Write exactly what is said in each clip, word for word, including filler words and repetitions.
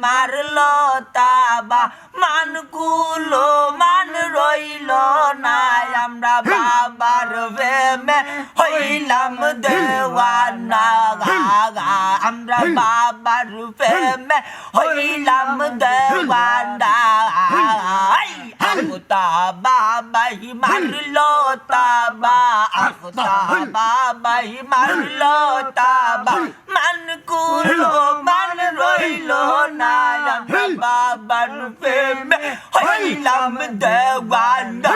মারলো তাবা, মান কুলো মান রইল না। আমরা বাবার প্রেমে হইলাম দেওয়ানা। আমরা বাবার প্রেমে হইলাম দেওয়ানা। আখতা বাবাই মারলো তাবা, আখতা বাবাই মারলো তাবা। মান কুলো মান রইল না। আমরা বাবার প্রেমে হইলাম দেওয়ানা।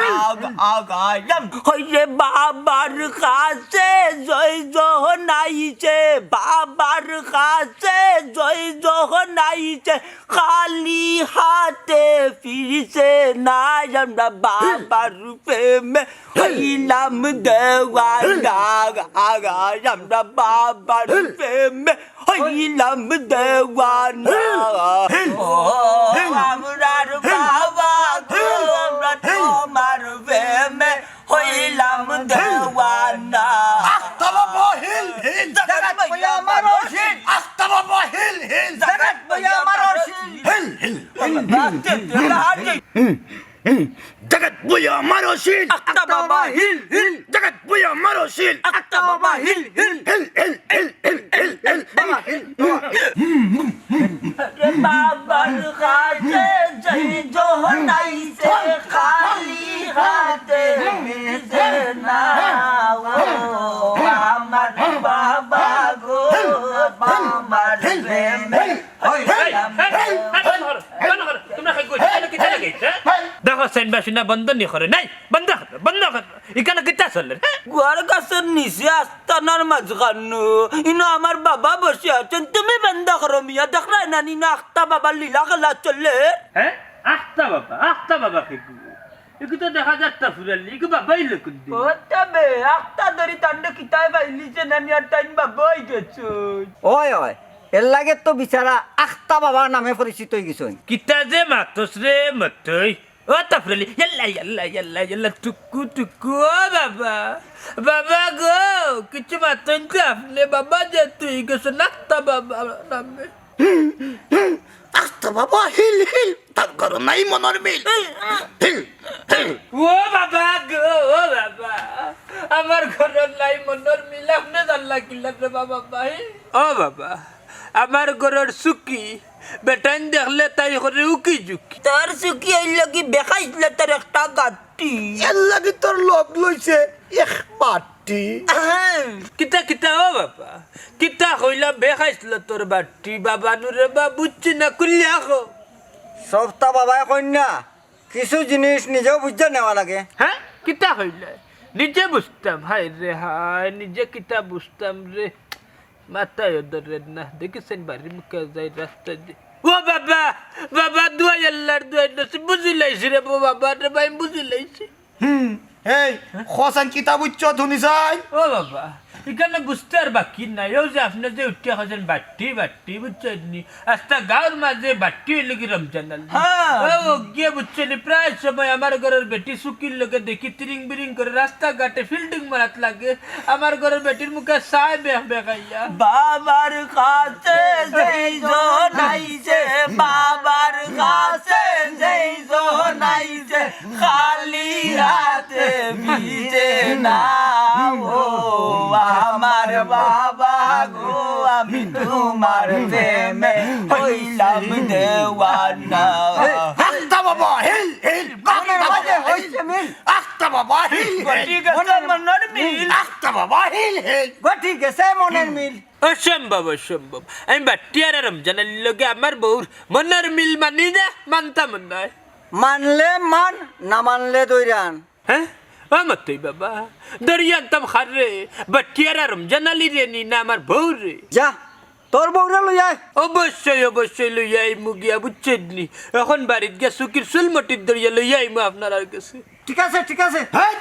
হইরে বাবার কাছে জয় জহনাইছে, বাবার কাছে জয় জহনাইছে, খালি হাতে ফিরছে না। আমরা বাবার প্রেমে হইলাম দেওয়ানা। আমরা বাবার প্রেমে হইলাম দেওয়ানা। ও আমরার বাবা গো, আমরা তোমার প্রেমে হইলাম দেওয়ানা। আখতা বাবা হিল হিল। জগৎ বইয়া মারো হিল। আখতা বাবা হিল হিল। জগৎ বইয়া মারো হিল। হিল হিল। জগৎ বইয়া মারো হিল। আখতা বাবা হিল হিল। জগৎ বইয়া মারো হিল। আখতা বাবা হিল হিল। হিল হিল হিল হিল হিল হিল। বাবা হিল। বাবার কাছে জয় জহনাইছে, খালি হাতে ফিরছে না। ও আমার বাবা গো, বাবার প্রেমে হইলাম। এই, এই, এই, বন্ধ করো, বন্ধ করো। তোমরা খাই কই? কেন কিতা লাগে, হ্যাঁ? দেখো, সেন বাসি না বন্ধ নি করে। নাই, বন্ধ করো, বন্ধ করো। ইখানো কিতা চলের, হ্যাঁ? গুয়ার গাছর নিচে আস্তানার মাঝখানো। ইনো আমার বাবা বসে আছেন, তুমি বন্ধ করো মিয়া। দেখরায় না নি, ইনো আখতা বাবার লীলা খেলা চলের। হ্যাঁ? আখতা বাবা, আখতা বাবা কে গো? ইগু তো দেখা যার তা ফুরালি, ইগু বাবাই লকুন দি। ও তবে, আখতা ধরি তান্ডে কিতায় পাইলিছে না নি, আর তাইন বাবা অই গেছইন। ওই, ওই, এর লাগে তো বিচারা আখতা বাবার নামে পরিচিত অই গেছইন। কিতা যে মাতস রে মতই। ও তফরলি, ইয়াল্লা, ইয়াল্লা, ইয়াল্লা, ইয়াল্লা, টুকু, টুকু, ও বাবা। বাবা গো, কিছু মাতইন তো আপনে, বাবা যে তুই গেছো না, তা বাবা নামে। আস্তা বাবা, হিল, হিল, তার ঘরো নাই মনর মিল। Hill, hill. ও বাবা গো, ও বাবা, আমার ঘরো নাই মনর মিল, আপনে জানলা কিলা রে বাবা ভাই? ও বাবা, আমার ঘরর সুখী, বেটাইন দেখলে তাই করে উকি ঝুঁকি। তোর সুখী অইল কি বেখাইছলতর একটা গাট্টি। এর লাগি তোর লগ লইছে এক বাট্টি। আহাম। কিতা, কিতা ও বাবা? কিতা কইলা বেখাইছলতর বাট্টি? বাবা নুরে বা বুঝছি না, খুলিয়া কও। সবতা বাবায় কইন না, কিছু জিনিস নিজেও বুঝিয়া নেওয়া লাগে। হ্যাঁ? কিতা কইলা? নিজে বুঝতাম, হায় রে হায়, নিজে কিতা বুঝতাম রে। মাথায় ধরের না, দেখিছেন বাড়ির মুখে যাই রাস্তা দি। ও বাবা, বাবা, দুয়াই আল্লার দুয়াই নসিব, বুঝিলাইছি রে, ও বাবা রে ভাই, বুঝিলাইছি। হুম, এই, খোসান কিতা বুঝছো, ধুনি সাইন? ও বাবা, ইখানো বুঝতে আর বাকি নাই। ও যে আপনে যে উঠিয়া কইছেন বাট্টি, বাট্টি, বুঝছেন নি? আস্তা গাঁওর মাঝে বাট্টি অইল কি রমজান আলী। হ্যাঁ। ও গিয়া বুঝছেন নি, প্রায় সময় আমার ঘরর বেটি সুখীর লগে দেখি তিরিং বিরিং করে রাস্তাঘাটে ফিল্ডিং মারাত লাগে। আমার ঘরর বেটির মুখে চায় বেহ বেহ খাইয়া। বাবার কাছে যেই জন আইছে, বাবার কাছে যেই জন আইছে, খালি হাতে ফিরে না। ও আমার বাবা গো, আমি তোমার প্রেমে হইলাম দেওয়ানা। আস্তা বাবা, হিল, হিল, আস্তা বাবা, হিল, হিল। আস্তা বাবা, হিল, হিল। ঠিক আছে, মনর মিল। আস্তা বাবা, হিল, হিল। ঠিক আছে, মনর মিল। অসম্ভব, অসম্ভব। আমি বাট্টি আর রমজান আলীর লগে আমার বউর মনর মিল মানি না, মানতাম নায়। মানলে মান, না মানলে দৈরান। হ্যাঁ? ও মতই বাবা, দরিয়া আনতাম খার রে, বাট্টি আর রমজান আলী রে নি না আমার বউ রে? যা, তোর বউরে লই আয়। অবশ্যই, অবশ্যই লই আইমু গিয়া, বুঝছেন নি? এখন বাড়িত গিয়া সুখীর চুল মটির দরিয়া লই আইমু আপনারার কাছে। ঠিক আছে, ঠিক আছে। হেই,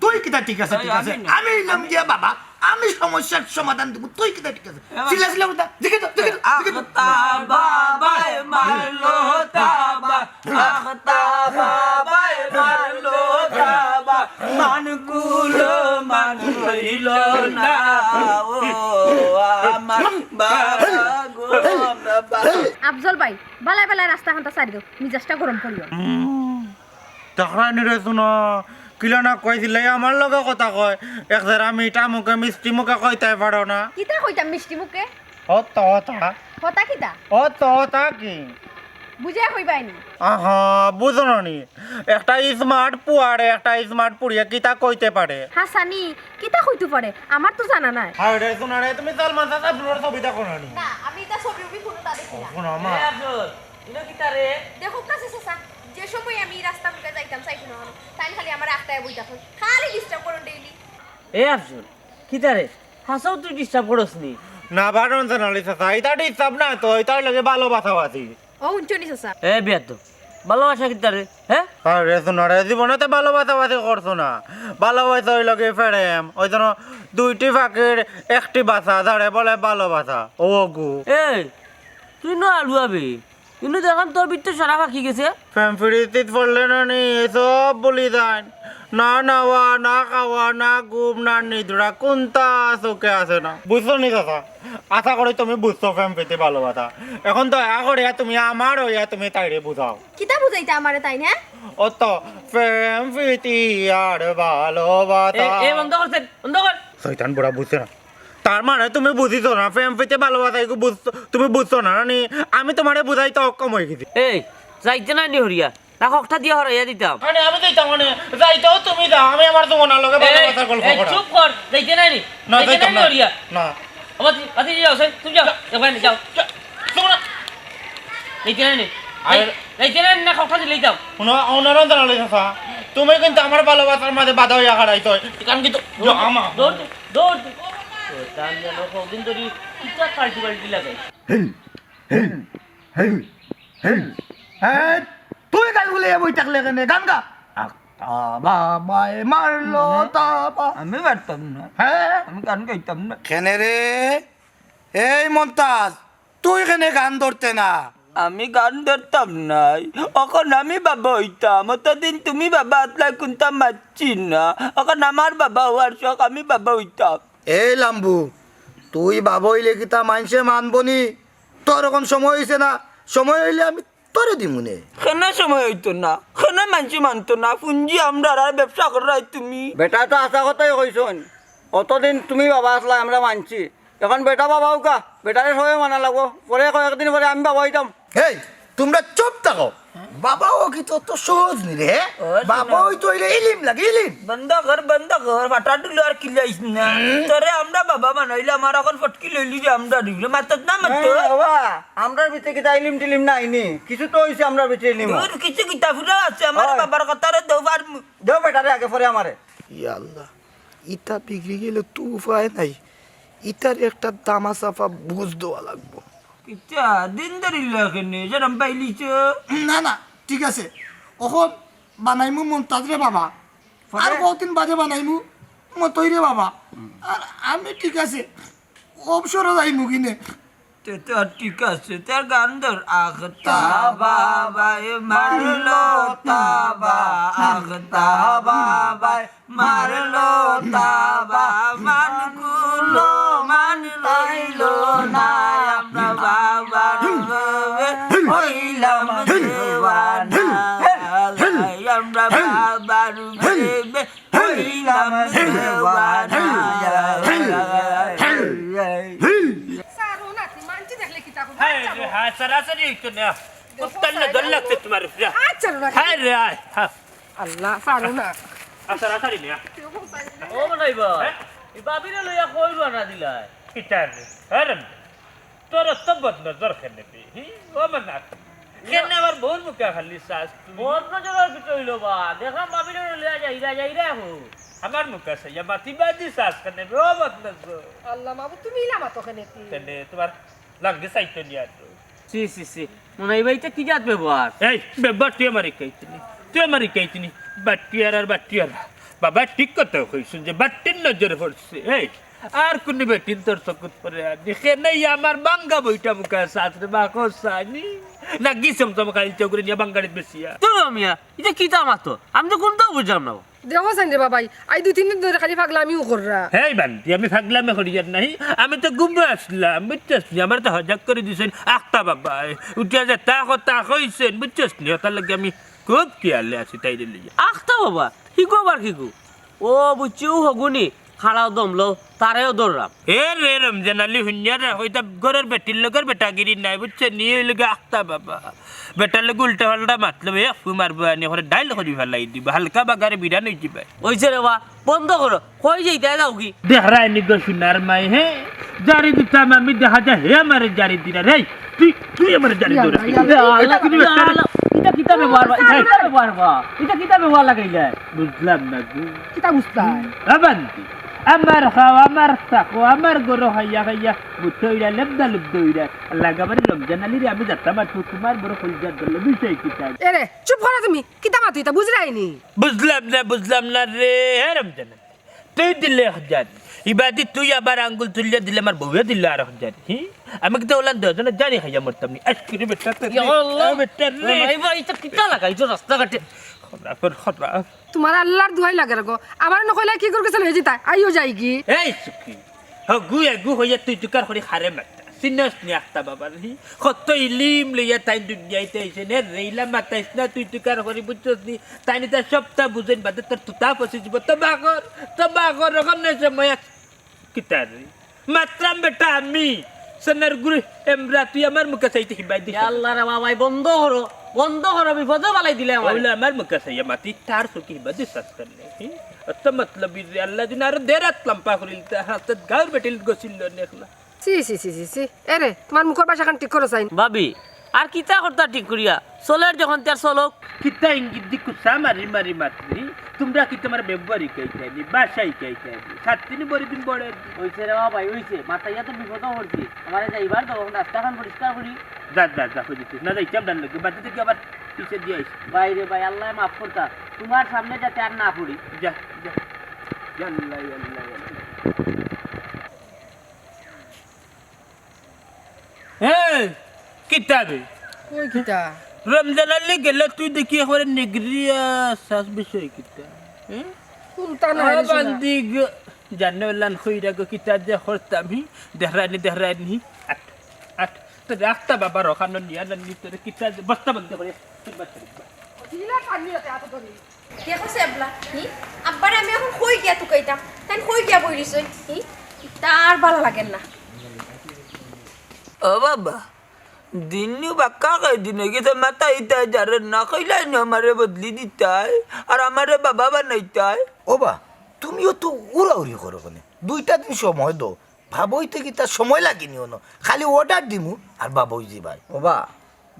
তুই কিতা ঠিক আছে, ঠিক আছে? আমি না। আমি নাম গিয়া বাবা, আমি সমস্যার সমাধান দিব, তুই কিতা ঠিক আছে? এবার সিলা সিলা কথা, দেখে তো, দেখে তো, দেখে তো। আখতা বাবায় মারলো তাবা, আখতা বাবায় মারলো তাবা, মান কুলো মান রইল না। ও আমার বাবা গো, আমরা আফজল ভাই, বালায় বালায় রাস্তা খানটা ছাড়ি দেও, মিজাজটা গরম করিও না। দেখরায়নি রে সোনা, কিলা না কইছিলে, আমার লগে কথা কয়। এক জেরা মিঠা মুখে মিষ্টি মুখে কইতায় পারো না। কিতা কইতাম মিষ্টি মুখে? অত অতা। হতা কিতা? অত অতা কি? বুঝাইয়া কইবায়নি। আহা, বুঝো না নি? একটা স্মার্ট পুয়ারে একটা স্মার্ট পুড়িয়ে কিতা কইতে পারে? হাসানি, কিতা কইতে পারে? আমার তো জানা নাই। আরে সোনা রে, তুমি সালমান শাহ সাবনুরের ছবি দেখো না নি? না, আমি ইতা ছবি উবি কুনুতা দেখি না। সোনা মা। এ আফজল, ইনো কিতা রে? দেখো কাছে চাচা, যে সময় আমি রাস্তা মুখে যাইতাম চাইতো না, তাইন খালি আমার আখটায় বই দেখো, খালি ডিস্টার্ব করো ডেইলি। এ আফজল, কিতা রে? হাছাউ তুই ডিস্টার্ব করস নি? না, বারণ জানালি চাচা, ইতা ডিস্টার্ব না তো, ইতার লগে ভালোবাসা আছি। ও, হুনছো নি চাচা? এ বেয়াদ্দব, ভালোবাসা কিতা রে? হ্যাঁ? আরে সোনা রে, জীবনে তো ভালোবাসা বাসি করছো না। ভালোবাসা অইলো গি প্রেম, ওই জন্য দুইটি পাখির একটি বাসা, যারে বলে ভালোবাসা। ও গু। এই, তুই না আলুয়াবি, কিন্তু দেখলাম তোর ভিতরে সারা ফাঁকি গেছে। প্রেম প্রীতিত পড়লে না নি, সব ভুলি যায়। না নাওয়া, না খাওয়া, না ঘুম, না নিদ্রা, কোনটা চোখে আসে না। বুঝছো নি চাচা? আশা করি তুমি বুঝছো প্রেম প্রীতি ভালোবাসা। এখন দয়া করিয়া তুমি আমার অইয়া তুমি তাইরে বুঝাও। কিতা বুঝাইতা আমারে তাইন, হ্যাঁ? অত প্রেম প্রীতি আর ভালোবাসা। এ, এ, বন্ধ কর, বন্ধ কর। শয়তান বুড়া বুঝছে না। তার মানে তুমি বুঝিছো না, প্রেম প্রীতি ভালোবাসা এগু বুঝছো, তুমি বুঝছো না, না নি? আমি তোমারে বুঝাইতে অক্ষম অই গেছি। এই, যাইতে নায় নি হরিয়া? না, খকটা দিয়া হরাইয়া দিতাম। মানে আমি যাইতাম, মানে যাইতেও তুমি যাও, আমি আমার তোমার লগে এই, ভালোবাসার গল্প এই, করা। চুপ কর, যাইতে নায় নি? না, যাইতে নায় যাইতাম নি না। হরিয়া? না। ও বাতি, বাতি যাও, সেই, তুমি যাও, ওখানে যাও। চুপ না। যাইতে নায় নি? আরে যাইতে নায় নি, না খকটা দিলেই যাও। হুনো, অনারও জানালে চাচা, তুমি কিন্তু আমার ভালোবাসার মাঝে বাধা অইয়া খাড়াইছো। কারণ কিন্তু দৌড় দে, আমা- দৌড় দে, দৌড় দে। ও, তার জন্য কদিন ধরে কিতা পাল্টি পাল্টি লাগাই। হ্যাঁ, তুই গান গুলে বই থাকলে কেনে? গান গা। আখতা বাবায় মারলো তাবা। আমি পারতাম না। হ্যাঁ? আমি গান গাইতাম না। কেনে রে? এই মন্তাজ, তুই কেনে গান ধরতে না? আমি গান ধরতাম নাই। অখন আমি বাবা অইতাম। অতদিন তুমি বাবা আছলায় কুনতা মাতছি না। অখন আমার বাবা অওয়ার শখ, আমি বাবা অইতাম। এই লাম্বু, তুই বাবা অইলে কিতা মাইনষে মানবো নি? তোর অখন সময় অইছে না, সময় অইলে আমি তোরে দিমুনে। কেনে সময় অইতো না? কেনে মাইনষে মানতো না? পুঞ্জি আমরার আর ব্যবসা কররায় তুমি। বেটায় তো হাছা কথাউ কইছইন, অতদিন তুমি বাবা আছলায় আমরা মানছি, অখন বেটা বাবা অউক্কা, বেটারে সবে মানা লাগবো, পরে কয়েকদিন পরে আমি বাবা অইতাম। এই, তুমরা চুপ থাকো। বাবা অওয়া কিতা অত সহজ নি রে? ও, বাবা অইতো অইলে ইলিম লাগে, ইলিম। বন্ধ কর, বন্ধ কর, ফাটা ডুলো আর কিলাইস না। তোরে আমরা বাবা বানাইলে আমার অখন ফটকি লইলি যে আমরা ডুবলে মাতত না মাতত। না, বাবা, আমরার ভিতরে কিতা ইলিম টিলিম নাই নি? কিছু তো অইছে আমরার ভিতরে ইলিম। দূর, কিছু কিতা ফুরা আছে, আমার বাবার কথারে দেও পারমু। দেও বেটারে আগে, পরে আমারে। ইয়া আল্লাহ, ইতা বিগড়ি গেলে তো উপায় নাই। ইতার একটা দামা চাপা বুঝ দেওয়া লাগবো। কিতা দিন ধরিলা কেনে? যেরম পাইলিছ? না, না, ঠিক আছে। অখন বানাইমু মন্তাজরে বাবা। পরে? আর কতদিন বাদে বানাইমু মতইরে বাবা। আর আমি ঠিক আছে, অবসরও যাইমু কিনে। তে তো আর ঠিক আছে, তার গান ধর। আখতা বাবায় মারলো তাবা, আখতা বাবায় মারলো তাবা, মান কুলো মান লইলো না, আমরা বাবার প্রেমে হইলাম দেওয়ানা, আমরা বাবার প্রেমে হইলাম দেওয়ানা। সারো না, তুই মানছি দেখলে কিতা কইবো? হায় রে, হায়, সারাসারি অইতো না। কুত্তার নজর লাগছে তোমার উপরে। আচ্ছা, না। হায় রে, হায়, হায়। আল্লাহ, পারো না। আচ্ছা, রাখারি মিয়া। ও মনাই ভাই, হ্যাঁ? এই ভাবিরে লইয়া কই রওয়ানা দিলায়? কিতা রে? হ্যাঁ রে, তোর তো বদ নজর কেনে বে? হি, ও মনা। কেনে আমার বউর মুখে খালি চাস তুই? বদ নজর আর কিতা অইলো বা? দেখলাম ভাবিরে লইয়া যাইরা, যাইরা হো। আমার মুখে চাইয়া মাতি বাজি চাস কেনে বে? ও বদ নজর। আল্লাহ মাবুদ, তুমি ইলা মাতো কেনে তি? কেনে তোমার লাগে চাইতো নি আর তো। ছি, ছি, ছি। মনাই ভাই, ইটা কি জাত ব্যবহার? এই, ব্যবহার তুই আমারে কইতে নি। তুই আমারে কইতে নি। বাট্টিয়ার আর বাট্টিয়ার। বাবা ঠিক কথা কইছইন যে বাট্টির নজর পড়ছে। এই, আর কুনু বেটিন তোর চকুত পড়ে আর নি। কেনে আমার ভাঙ্গা বইটা মুখে চাস রে বা কসানি। না গিসম চমকাইল চকুরে নিয়া বাঙ্গাড়িত বেশিয়া। তো মিয়া, ইটা কিতা মাতো? আমি তো কুনতাউ বুঝলাম না। দেখো চাইন রে বাবাই, আই দুই তিন দিন ধরি খালি পাগলামিউ কররা। হেই বান্দি, আমি পাগলামি করিয়ার নায়, আমি তো ঘুমো আছলাম, বুঝছস নি? আমারে তো হজাগ করি দিছইন আখতা বাবায়। উঠিয়া যেতা কথা কইছইন, বুঝছস নি? অতার লাগি আমি খুব খিয়ালে আছি তাইরে লইয়া। আখতা বাবা, হিগু আবার হিগু? ও বুঝছি, অউ হগুনি, খাড়াও দম লও, তারেও ধররাম। এ রে রমজান আলী, হুনিয়া রে, অইটা ঘরর বেটির লগর বেটাগিরি নায়, বুঝছস নি? অউ লগে আখতা বাবা। বেটার লগে উল্টা পাল্টা মাতলে, এ ফু মারবো আনি, করে ডাইল করি ফালাই দিবো, হালকা বাগারে বিরান অইযিবো। অইছে রে বা, বন্ধ করো, কই যাইতায় যাওগি? দেখরায়নি গো সোনার মাই, হে? জারি দিতাম আমি, দেখা যায় হে আমারে জারি দিরা রে। তুই, তুই আমারে জারি দিরা। ইয়া আল্লাহ, ইয়া আল্লাহ, ইয়া আল্লাহ। ইটা কিতা ব্যবহার বা? ইটা কিতা ব্যবহার বা? ইটা কিতা ব্যবহার লাগাইলা? বুঝলাম না গো। কিতা বুঝতায়? এ বান্দি, আমার খাও, আমার থাকো, আমার ঘরো খাইয়া খাইয়া বুদ্ধ অইরা, লেবদা লুব্ধ অইরা। লাগাবারে রমজান আলী রে, আমি যাইতাম আর তুমার বড় কলিজার দলে বিষয় কিতা? এরে, চুপ করো তুমি। কিতা মাতো ইতা বুঝরায়নি? বুঝলাম না, বুঝলাম না রে। হে রমজান আলী, তুই দিলে এক জারি, ইবাদি তুই আবার আঙ্গুল তুলিয়া দিলে আমার বউয়ে দিল আরক জারি। হি? আমি কিতা অলান দুইজনে জারি খাইয়া মরতাম নি? আজকে রে বেটা, তোর ইয়া আল্লাহ। এ বেটা রে। নাই বা, ইটা কিতা লাগাইছো রাস্তাঘাটে? খরাপ, খরাপ। তুমার আল্লার দুয়াই লাগে রে গো। আমারে নকইলা কিগুর গেছে লইয়া যিতায়? আইও যাইগি। এই সুখী, হগু এগু অইয়া তুই তুকার করি খারে মাতরা। চিনস নি আখতা বাবারে? কত ইলিম লইয়া তাইন দুনিয়াইত আইছইন রে, ইলা মাতাইস না তুই তুকার করি, বুঝছস নি? তাইন ইতা সবতা বুঝইন বাদে তোর তুতা ফসি যিবো। তবা কর, তবা কর, অখন নাই সময় আছে। কিতা রে? মাতরাম বেটা আমি। সোনার গুরু এমরা, তুই আমার মুখে চাইতে হিবাই দিস। ইয়া আল্লাহ রে বাবাই, বন্ধ করো, বন্ধ করো, বিপদো ফালাই দিলে আমারে। অইলে আমার মুখে চাইয়া মাতি, তার চউখে হিবাই দিস আজকাল নেই। হি? অত মতলবি রে, আল্লায় দিন আরো দেড় আত লাম্বা করিল, তা হাতত গাউর বেটিল গছিল নেখলা। ছি, ছি, ছি, ছি, ছি। এরে, তুমার মুখর ভাষাখান ঠিক করো চাইন। ভাবি, আর কিতা করতা ঠিক করিয়া? চলের যখন তে আর চলউক। কিতা ইঙ্গিত দি কুচা মারি মারি মাতরে? তুমরা কিতা আমারে ব্যবহার হিকাইতায় নি, ভাষা হিকাইতায় নি? সাত দিন বড় দিন বড় দিন। অইছে রে বাবাই, অইছে। মাতাইয়া তো বিপদো পড়ছি। আমারে যাইবার দেও, রাস্তাখান পরিষ্কার করি। যা, যা, যা, কই দিতে। না, যাইতাম না লাগে। বাড়িতে কি আবার পিছে দিয়া আইস। ভাই রে ভাই, আল্লায় মাফ করতা। তুমার সামনে যাতে আর না পড়ি। যা, যা। ইয়াল্লা, ইয়াল্লা, ইয়াল্লা। এ, কিতা রে? কই কিতা? রমজান আলী গেলে তুই দেখি একবারে নিগরিয়া শ্বাস বিষয় কিতা? এ? কুনতা না আ, রে সোনা? বান্দি গো, জানো লান কইরা গো কিতা যে করতাম হি? দেখরায়নি, দেখরায়নি। আট, আট। তো রাখতা বাবার ওখানো নিয়া না নি তোরে কিতা যে বস্তা বন্দি করে। দিলা কান্নি রাতে আতো ধরি। দেখো সে এবলা, হি? আব্বারে আমি অখন কই গিয়া তুকাইতাম? তাইন কই গিয়া বই রইছইন, হি? ইতা আর ভালা লাগের না। ও বাবা, দিন নু বাক্কা কয়দিন অইগেছে, মাতাইতায় যারে না কইলায়নি আমারে বদলি দিতায়, আর আমারে বাবা বানাইতায়। ও বা, তুমিও তো উড়াউড়ি করো কেনে? দুইটা দিন সময় দেও, বাবা অইতে কিতা সময় লাগেনি অনো, খালি order দিমু আর বাবা অইযিবায়। ও বা,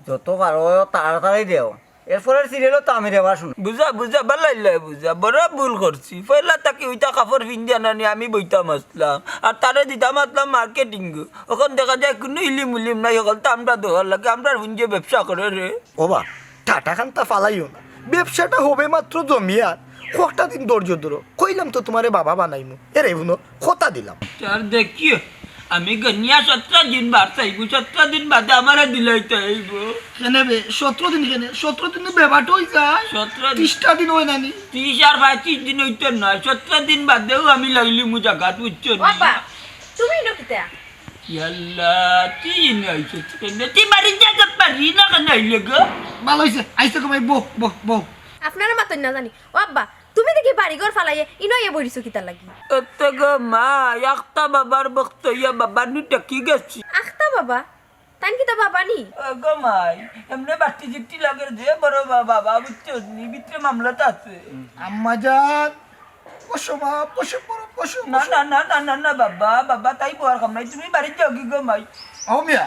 যত পারো তাড়াতাড়ি দেও। এরপরের serial-ও তো আমি রেবা শুনি। বুঝা, বুঝা, বালাইল্লায় বুঝা। বড় ভুল করছি। পয়লা থাকি অইতা কাপড় ফিন্দিয়া নানি আমি বইতাম আছলাম। আর তারে দিতাম আছলাম marketing-ও। অখন দেখা যায় কুনু ইলিম উলিম নাই, অখন তো আমরা দেওয়ার লাগে। আমরার হুঞ্জে ব্যবসা করে রে। ও বা, টাটা খান্তা ফালাইও না। ব্যবসাটা হবে মাত্র জমিয়ার। কয়টা দিন ধৈর্য ধরো। কইলাম তো তুমারে বাবা বানাইমু। এরে হুনো, কথা দিলাম। স্যার, দেখিও, আমি গনিয়া সতরো দিন বাদ চাইবো, সতরো দিন বাদে আমারে দিলাইতে অইবো। কেনে বে, সতরো দিন কেনে? সতরো দিন তো বেবাটো অই যায়। সতরো দিন। তিরিশটা দিন অয় না নি? তিরিশ আর পঁয়ত্রিশ দিন অইতো না, সতরো দিন বাদেউ আমি লাইলিমু জাগাত, বুঝছো নি? বাবা, তুমি ইনো কিতা? ইয়াল্লা, তুই ইনো আইছস কেনে? তুই বাড়িত যাইতে পারলি না কেনে আইলে গো? ভালা অইছে, আইছো গো মাই, বও, বও, বও। আপনারে মাতইন না জানি। ও আব্বা, তুমি দেখি বাড়িঘর ফালাইয়া ইনো আইয়া বইরিছো কিতার লাগি? এতে গো মা, আখতা বাবার ভক্ত অইয়া বাবা নু ডাকি গেছি। আখতা বাবা? তাইন কিতা বাবা নি? ও গো মাই, এমনে বাট্টি জিট্টি লাগের যে বড় বা-, বাবা, বুঝছো নি? ভিতরে মামলাত আছে। আম্মা জান, বসো মা, বসো, বসো, বসো, না, বসো। না, না, না, না, না, বাবা, বাবা, তাই বওয়ার কাম নাই। তুমি বাড়িত যাওগি গো মাই। ও মিয়া,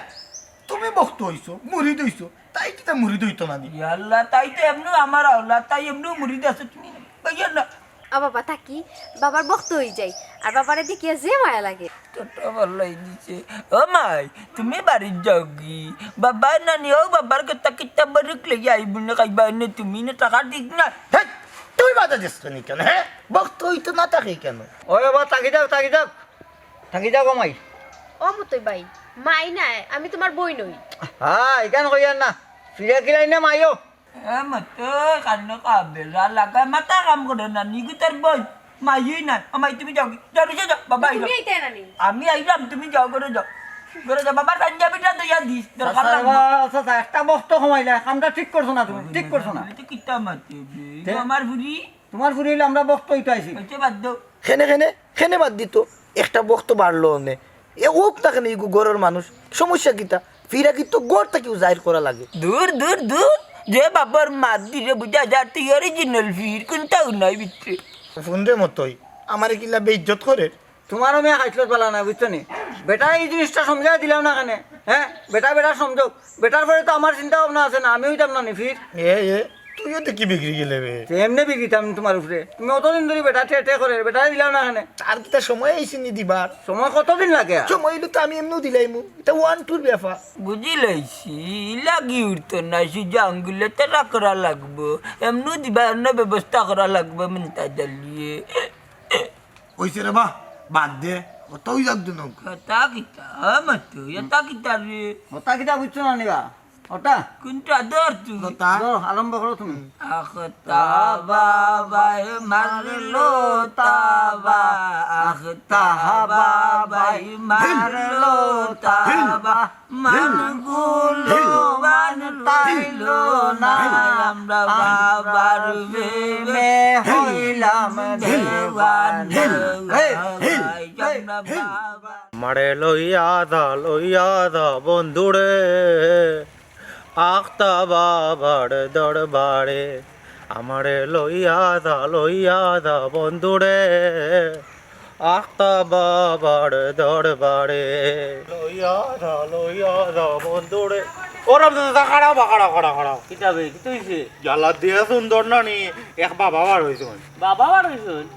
তুমি ভক্ত অইছো, মুরিদ অইছো, তাই কিতা মুরিদ অইতো না নি? ইয়াল্লা, তাই তো এমনেউ আমার আওলাদ, তাই এমনেউ মুরিদ আছে, তুমি কইও না। ও বাবা, থাকি, বাবার ভক্ত অই যাই, আর বাবারে দেখিয়া যে মায়া লাগে। ছোট বলাই দিছে। ও মাই, তুমি বাড়িত যাওগি? বাবা নানি, ও বাবার কথা কিতা বরক লইয়া আইবো না, খাইবা এনে তুমি না টাকা দিস না। হেই, তুই বাধা দিস কেনে, কেনে, হে? ভক্ত অইতো না থাকি কেনে? ও বাবা, থাকি যাও, থাকি যাও। থাকি যাও গো মাই। ও মতই ভাই, মাই নায়, আমি তুমার বইন অই। হ্যাঁ, ইখান কইয়ার না। ফিরা কিলাই না মাইও। এ মতো কান্না কাবে, রা লাগা মাথা কাম করে না, নিগু তার বই, মাইই না, আমায় তুমি যাও কি? যাও, নিচে যাও, বাবা তুমি আইলো। আইতে না নি? আমি আইলাম, তুমি যাও, ঘরে যাও। ঘরে যাও, বাবার পাঞ্জাবিটা দিয়া দিস, দরকার চাচা, লাগবে। বাবা, চাচা, একটা বক্ত কমাইলা, কামটা ঠিক করছো না তুমি, ঠিক করছো না। তুমি তো কিতা মাতে বে? তে? আমার ফুরি। তোমার ফুরি অইলে আমরা বক্ত অইতে আইছি। হইছে, বাদ দেও। খেনে, খেনে, খেনে বাদ দিত। একটা বক্ত বাড়লো অনে। এ ওক না কেনে ইগু ঘরর মানুষ? সমস্যা কিতা? ফিরাকি তো ঘর থাকিউ জাহির করা লাগে। দূর, দূর, দূর। যে বাবার মাত দিলে বুঝা যায় তুই original ফির, কোনটাও নাই ভিতরে। ফোন রে মতই, আমারে কিলা বেইজ্জত করে। তোমারও মেয়ে খাইছলত বালা না, বুঝছো নি? বেটা এই জিনিসটা সমঝাই দিলাম না কেনে, হ্যাঁ? বেটা, বেটা সমঝোক। বেটার পরে তো আমার চিন্তা ভাবনা আছে না, আমি অইতাম না নি ফির। এ, এ, তুইও তো কি বিগড়ি গেলে বে? তে এমনে বিগড়িতাম তোমার উপরে। তুমি অতদিন ধরি বেটা ঠে ঠে করে, বেটারে দিলাও না কেনে? আর কিতা সময় আইছে নি দিবার? সময় কতদিন লাগে আর? সময় অইলে তো আমি এমনেও দিলাইমু। এটা one two র ব্যাপার। বুঝি লাইছি, লাগি উঠতো না, সুজা আঙ্গুলে তো রাখরা লাগবো। এমনেও দিবা, এমনে ব্যবস্থা করা লাগবো, মনটা জ্বালিয়ে। অইছে রে বা, বাদ দে, অতই যাক দু নৌকা। কথা কিতা, আমার তো, এটা কিতা রে? কথা কিতা বুঝছো না নিবা? ওটা? কোনটা ধর তুই? কথা। ধর, আরম্ভ করো তুমি। আখতা বাবায় মারলো তাবা, আখতা বাবায় মারলো তাবা, মানগুলো মান পাইলো না, আমরা বাবার প্রেমে হইলাম দেওয়ানা। আমরা বাবা। মারে লইয়া যা, লইয়া যা বন্ধুরে, আখতা বাবার দরবারে। আমারে লইয়া যা, লইয়া যা বন্ধুরে, আখতা বাবার দরবারে। লইয়া যা, লইয়া যা বন্ধুরে। ও রাম দাদা, খাড়াও বা, খাড়াও, খাড়াও, খাড়াও। কিতা বে, কিতা অইছে? জ্বালা দিয়া সুন্দর নানি, এক বাবা বার অইছইন। বাবা বার অইছইন?